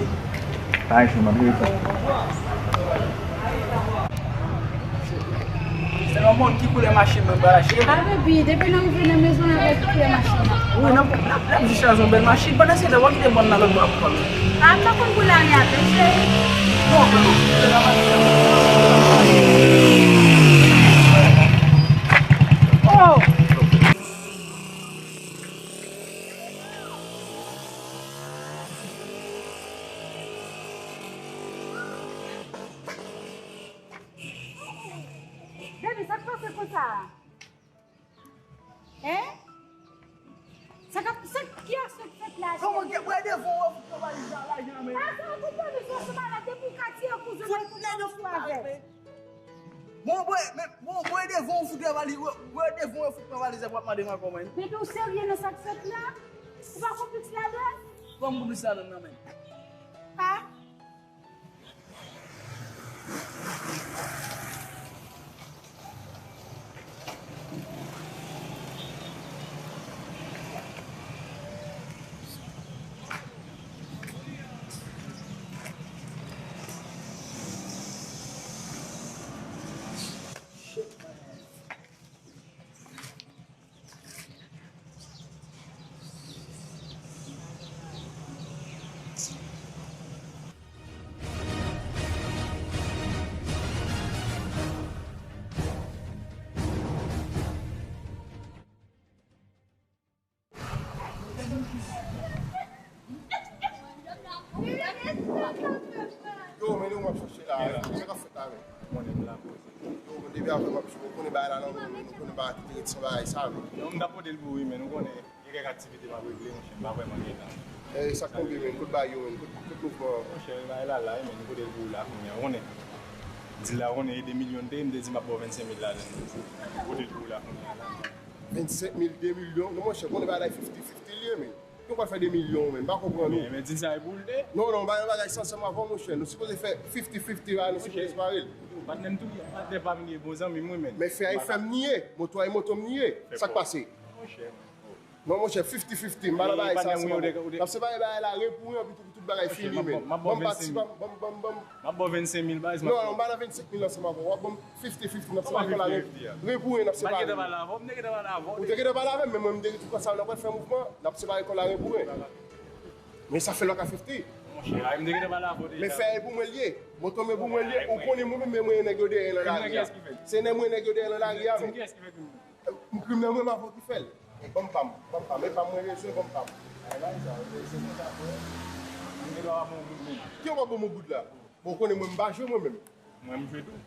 Bagay sou mwen, wi. Sèlman, bon, ki koulè machin nan ba la, cheri? A, baby, depi nou rive nan mezon, n ap wè ki koulè machin nan. Wi, n ap, n ap, n ap jis chwazi yon bèl machin. Pandan se tan, w ap kite bòn nan lòt bò a pou kòm. A, m pa konn koulè a li a, cheri. Bon, bon, bon. Oh! Baby, sa k pase konsa a? Hein? Sa k ap, sa, kiyès k fèt la, cheri? Kòman gen, bwè devan w, fout pran valiz la, lajan men. A, sa w konprann, ou se malad, depi w ka tiye kouzen w, ou konprann ou sou avè. Bon, bwè, men, bon, bwè devan w, fout pran valiz, bwè, bwè devan w, fout pran valiz la, w ap mande m ankò, men. Baby, ou serye nan sa k fèt la? Ou pa konplis ladan? Ban m konplis ladan nan, men. A? Yo, men nou m ap chache la, sa k ap fèt la, men? Konnen m la poze. Yo, men depi avè m ap jwe, ou konnen bagay la nan men, men nou konnen bagay ki te ret san bagay sa, men. Non, m t ap pote l pou ou, wi, men nou konnen gen kèk aktivite m ap regle, monchè, m pa vrèman gen tan. E sa k tonbe, men, kote bagay yo, men, kote, kote mouvman an? Monchè, bagay la la, wi, men nou pote l pou ou la, kounye a, ou konnen. Dil la, ou konnen, e de milyon te, m te di m ap ba w vennsenk mil ladan l. M pote l pou ou la, kounye a la. Vennsenk mil, de milyon? Non, monchè, konnen bagay la fifty fifty li ye, men. Ki w pral fè de milyon, men? M pa konprann ou. Men, men di sa e pou l de. Non, non, bagay, bagay sa ansanm avè w, monchè. Nou sipoze fè fifty fifty la, nou sipoze separe l. Yo, patnè m tou, patnè pa m li ye, bon zanmi m, wi, men. Men fè a e fè m li ye, moto a e moto m li ye. Sa k pase? Monchè. Non, monchè, fifty fifty, m pa nan bagay sa ansanm avè w. N ap separe bagay la, ren pou ren, epi tou, pou tout bagay fini, men. Ban m pati, ban m, ban m, ban m, ban m. M ap ba w vennsenk mil, baz. Non, non, m pa nan vennsenk mil ansanm avè w. W ap ban m fifty fifty, n ap separe kò la, ren pou ren, n ap separe. M te gentan pale avè w, m te gentan pale avè w. Ou te gentan pale avè m, men mwen, m te di tou konsa, n ap fè mouvman, n ap separe kò la, ren pou ren. Men sa fè lòt ka fifty. Monchè, a, m te gentan pale avè w deja. Men fè a e pou mwen l ye. Moto m e pou mwen l ye, ou konnen mwen menm, men mwen nèg yo dèyè nan lari a. Se nèg mwen nèg yo dèyè nan lari a, men. Krim nan mwen, m avè w ki fè l. Ban m pa m, ban m pa m, e pa m mwen bezwen, ban m pa m. Ay, bay sa, se, se konsa, frè. M gen dwa pa bon goud menm. Ki w pa bon goud la? Bon, ou konnen mwen, m pa jwe mwen menm. Mwen, m jwe tou.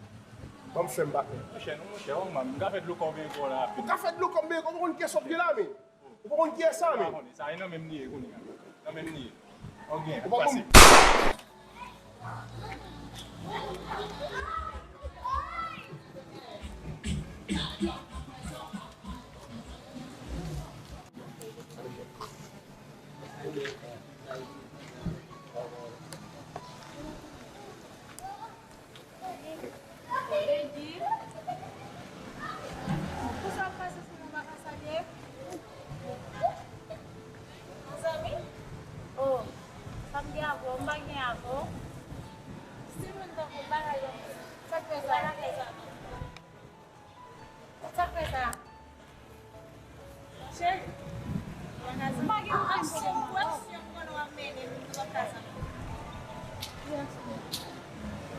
Ban m fè m pa fè. Monchè, non, monchè, ou man, m ka fè dlo kòb men kò la. Ou ka fè dlo kòb men kò, ou pa konn kiyès w ap gen la, men. Ou pa konn kiyès sa, men. Sa e nan men m li ye, kounye a. Nan men m li ye. Ok, ou pa konn. Pou sa w pase sou mwen, w pa ka salye? Zanmi? Oh, sa m gen avè w? M pa gen avè w. Si moun tankou w pa ka janm sa k fè sa, pa ka fè sa. Sa k fè sa? Cheri, m pa gen okenn pwoblèm avè w. Tout aksyon m konnen w ap mennen, m tout ap ka sa. Ki aksyon?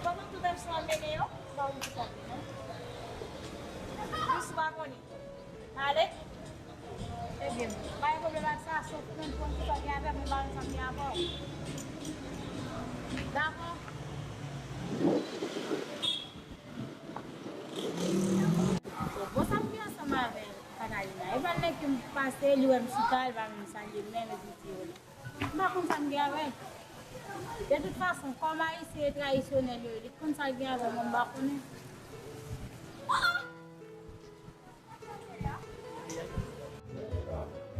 Pandan tout aksyon w ap mennen yo, m pa konn ki sa l ye, non. Jis ou pa konnen. Ale. Ebyen, m pa gen pwoblèm ak sa, sof mwen konn ki sa w gen avè m, mwen pa konn sa m gen avè w. Dakò? Bon, sa m gen ansanm avè Katalina? E pa nèg ke m pase, li wè m chita, li pa menm salye m menm, epi di yo. M pa konn sa m gen avè l. De tout fason, kòm Ayisyen e tradisyonèl yo ye, li konn sa l gen avè mwen, m pa konnen.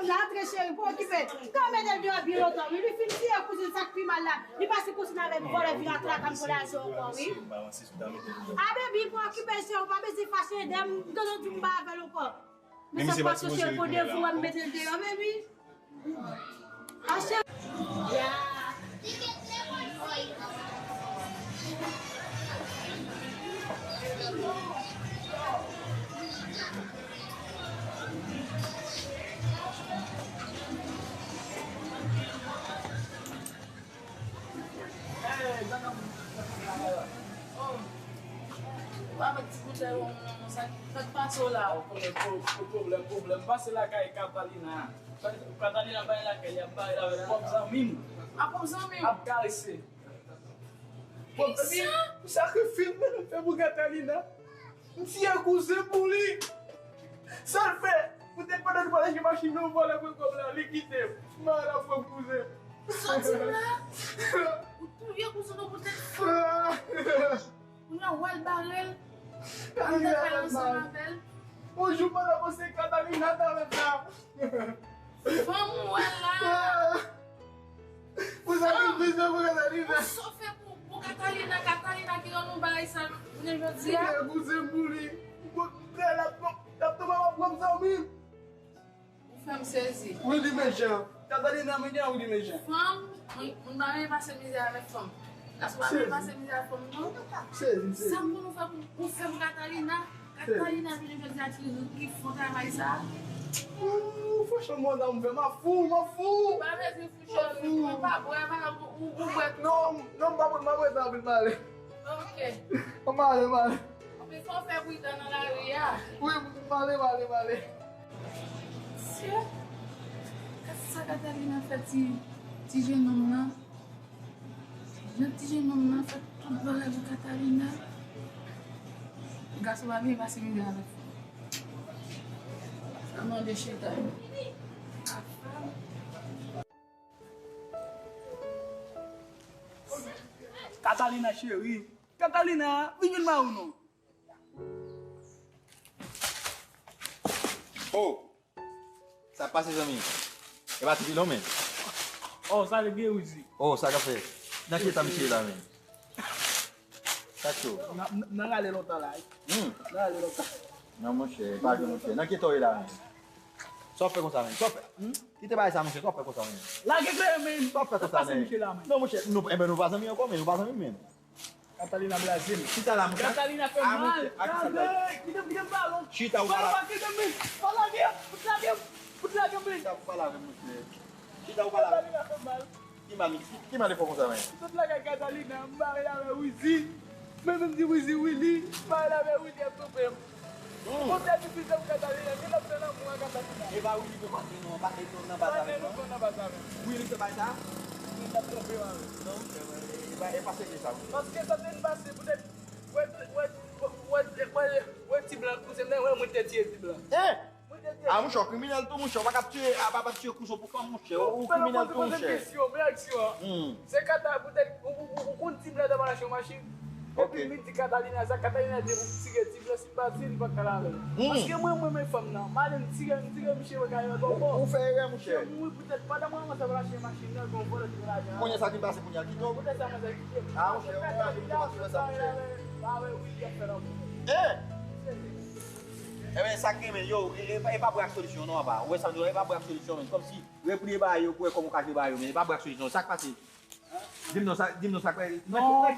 chanm nan, antre cheri, pa okipe. Mwen mete l deyò byen lontan, wi. Li fin tiye kouzin sa k pi mal la. Li pase kouzin avèk vòlè vin antre lakay m pou lajan ankò, wi. A baby, pa okipe cheri, ou pa bezwen fache, dèyè m, m tande w di m pa avè l ankò. Men sa pa sou cheri pou devou, m mete l deyò, baby. Achte. Hey, gade m. Oh. Pa met ti boutèy wonm nan, non, sa k pase w la? Oh, konnen pwoblèm, pwoblèm, pwoblèm. Pase lakay Catalina. Katalina bay lakay, y ap bare l avèk pwòp zanmi m. A pwòp zanmi m? Ap karese. Pwòp zanmi m, sa k fè m fè pou Katalina. M tiye kouzen pou li. Sa l fè? Poutèt pandan nou pral achte machin nan, vòlè pran kòb la, li kite m. M ale ap pran kouzen m. Soti la. Ou touye kouzen nou poutèt fanm. Kounye a w al bare l. Ou te pale ansanm avè l. Yon jou m pa t panse Katalina t avè sa. Fanm ou wè la. Pou sakrifis mwen pou Katalina. Pou sa w fè pou, pou Katalina, Katalina ki rann ou bagay sa jounen jodi a. Kouzen pou li. Mwen, l ap, l ap tonbe, m ap pran zanmi m. Ou fè m sezi. Wi, li mechan. Katalina mechan, wi, li mechan. Fanm, moun, moun pa renmen pase mizè avèk fanm. Gason pa renmen pase mizè avèk fanm, non. Sezi, sezi. Sa pou nou fè pou, pou fè pou Katalina? Katalina vini jodi a ki, ki fè travay sa. Ooh, franchman, mwen, m fè, m ap fou, m ap fou. Pa bezwen fou, cheri, mwen pa bwè, pa, ou, ou, ou bwè tou. Non, non, m pa bwè, m pa bwè sa anpil, m ale. Ok. M ale, m ale. Anpil fò fè pridan nan lari a. Wi, m ale, m ale, m ale. Sye, gad sa Katalina fè ti, ti jennonm nan. Jan ti jennonm nan fè tout bagay pou Katalina. Gason pa byen pase mizè avèk fanm. Sa mande chita. Katalina cheri. Katalina, vin jwenn mari w non. Oh! Sa k pase, zanmi? E pa ti pilon, men. Oh, sa le gen wizi. Oh, sa k ap fèt? Nan ki eta misye ye la, men? Sa k cho? N a, n a, n a rale lontan la, wi. Hmm. N a rale lontan. Non, monchè, pa jwe, monchè. Nan ki eta w ye la, men? Sa w fè konsa, men? Sa w fè? Hmm? Kite bagay sa, monchè. Sa w fè konsa, men? Lage kleren, men. Sa w fè konsa, men? Pase misye la, men. Non, monchè, nou, enben, nou pa zanmi ankò, men nou pa zanmi, men. Catalina blaze m. Kisa la, monchè? Catalina fè m mal. Gade, kite m, kite m balon. Chita ou pala. Pala, kite m, men. Pala, gen, fout lage m. Fout lage m, men. Chita ou pala avè m, monchè. Chita ou pala avè m. Catalina fè m mal. Ki mal, ki mal li fè w konsa, men? Tout lagay Catalina, m bare l avè Wizi. Men menm di Wizi, Willy, m bare l avè Willy ap tonbe m. Hmm. Kote di fi sa pou Catalina, ki l ap fè lanmou a Catalina? E pa Willy pou pase non, pa e non nan baz avè l non. Willy fè bay sa? Li t ap tonbe m avè l. Non, e pa, e pa serye sa. Paske sa te pase poutèt, wè, wè, wè, wè, wè ti blan kouzin m nan, wè mwen te tiye ti blan. Eh! A, monchè, w kriminèl tou, monchè. Ou pa ka ap tiye, a pa, pa tiye kouzin pou fanm, monchè. Ou kriminèl tou, monchè. Kesyon, men aksyon an. Hmm. Se Kata, poutèt, ou, ou, ou, ou konn ti blan ta pral achte yon machin. Ok. Epi m di Catalina sa, Catalina di pou m tire ti blan, si m pa tire, li pa ka lave l. Hmm. Paske mwen, mwen, men fanm nan, m ale m tire, m tire misye, mwen ka yon bon. Ou, ou fè erè, monchè. Misye mouri poutèt, pandan mwen, mwen ta pral achte machin nan, gon vòlè te pran lajan. Kounye a sa ki pase, kounye a kite w. Poutèt sa, mwen sa kite. A, monchè, ou pa vin kòmanse fè sa, monchè. Avè Willy ap fè lanmou. Eh! Serye. Ebyen, sa k renmen, yo, e, e, e pa bwè ak solisyon, non, apa. Ou wè sa m di w, e pa bwè ak solisyon, men. Kòmsi, repliye ba yo, pou wè kòman w ka jwe ba yo, men e pa bwè ak solisyon. Sa k pase? Di m non, sa, di m non, sa k pase? Non,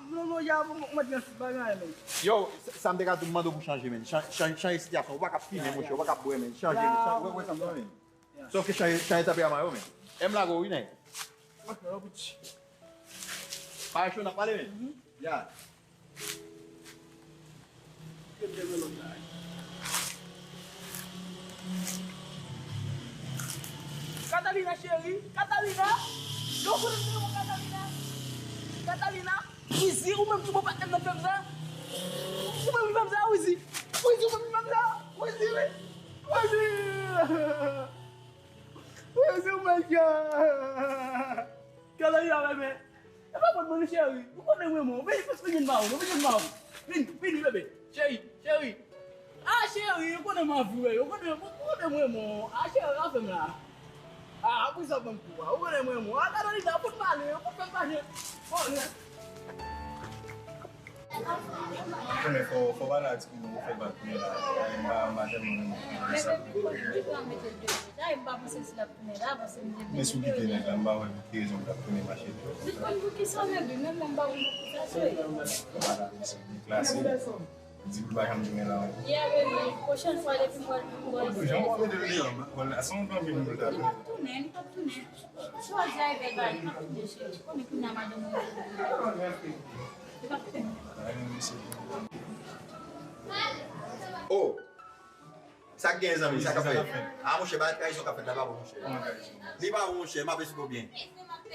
non, non, ya, mwen, mwen, mwen, mwen, bagay, men. Yo, sa, sa m te ka di w, m mande w pou chanje, men. Chan-, chan-, chanje sitiyasyon. Ou pa ka ap fimen, monchè, ou pa ka ap bwè, men. Chanje, men. Chan-, wè, wè sa m di w, men. Sòf ke chanje, chanje tanperaman yo, men. M lage w, wi, nèg. Pa cho, n ap pale, men. Ya. Catalina cheri, Catalina, yo konnen m te renmen Catalina. Catalina, Wizi, ou menm ki bon patnè m nan fè m sa. Ou menm ki fè m sa, Wizi. Wizi, ou menm ki fè m sa. Wizi, wi. Wizi. Wizi, ou menm ki. Catalina, bebe. E pa fòt mwen, cheri. Ou konnen mwen, mwen. Vini, vini, vini, mawon, vini, mawon. Vini, vini, bebe. Cheri, cheri. Ah, cheri, ou konnen m anvi, wi. Ou konnen, ou konnen mwen, mwen. Ah, cheri, anfen m la. Ah, apre sa, ban m kou, ah. Ou konnen mwen, mwen. Ah, Catalina, fout pale, fout fè m pale. Oh, yeah. Konnen fò, fò pale a ti pitit ou fè bak men la. M pa, m pa tèlman renmen sa. Depi, depi, depi an mete l deyò deja, e m pa panse si l ap tounen la, paske m te vini deyò deja. Men si w kite nèg la, m pa wè ki rezon pou l ap tounen mache deyò konsa. Li konn poukisa, men, menm mwen m pa konn poukisa, cheri. Fò pale a ti pitit li klase. Di pou l pa janm tounen la ankò. Yeah, baby, pwochèn fwa depi m wè l pou m wè l. Jan w ap mete l deyò, m pa kwè l la, se yon granvil pou l ta tounen. Li p ap tounen, li p ap tounen. Si w ap di a e bèl bagay, li p ap tounen, cheri. Ou konnen kounye a madanm mwen. Li p ap tounen. Oh! Sa k gen, zanmi? Sa k ap fèt? Ah, monchè, bagay trayizon k ap fèt la, pa bon, monchè. Li pa bon, monchè, m ap esplike w byen.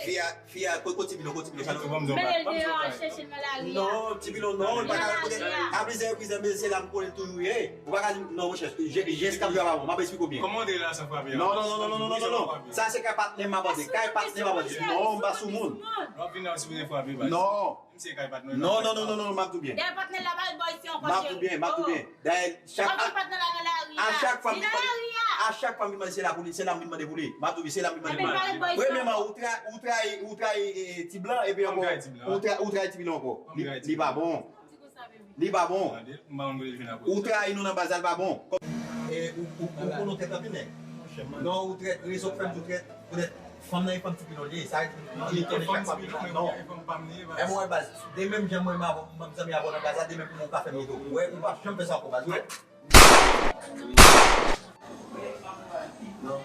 Fi a, fi a, kote, kote ti pilon, kote ti pilon, sa nou. Mennen l deyò, al chèche l nan lari a. Non, ti pilon, non, li pa ka kote. A plizyè repriz, men se la m konnen l toujou ye. Ou pa ka di, non, monchè, jès k ap jwe a pa bon, m ap esplike w byen. Kòman w te la san frape a? Non, non, non, non. Sa se kay patnè m ap pase, kay patnè m ap pase. Non, m pa sou moun. W ap vin la, w sipoze frape, baz. Non. Non, non, non, non, non, m ap di w byen. Dèyè patnè la, pa al bò isi ankò, cheri. M ap di w byen, m ap di w byen. Dayè, chak, a, patnè la nan lari a, a chak fwa m vin mande, a chak fwa m vin mande, se la pou li, se la m vin mande pou li. M ap di w byen, se la m vin mande pou li. Premyèman, ou tra-, ou trayi, ou trayi, e, e, ti blan, epi ankò, ou tra-, ou trayi ti pilon ankò. Li, li pa bon. Li pa bon. Ou trayi nou nan baz la, li pa bon. E, ou, ou, ou konnen w trèt anpil, nèg. Non, ou trèt, rezon k fè m di w trèt, poutèt fanm nan e fanm ti pilon li ye, sa vle di li tounen chak fanm nan. Non. E mwen, baz, de menm jan mwen, m zanmi avè w nan baz la, de menm pou mwen ou ka fè m li tou. Ou wè, ou p ap janm fè sa ankò, baz, non. Non.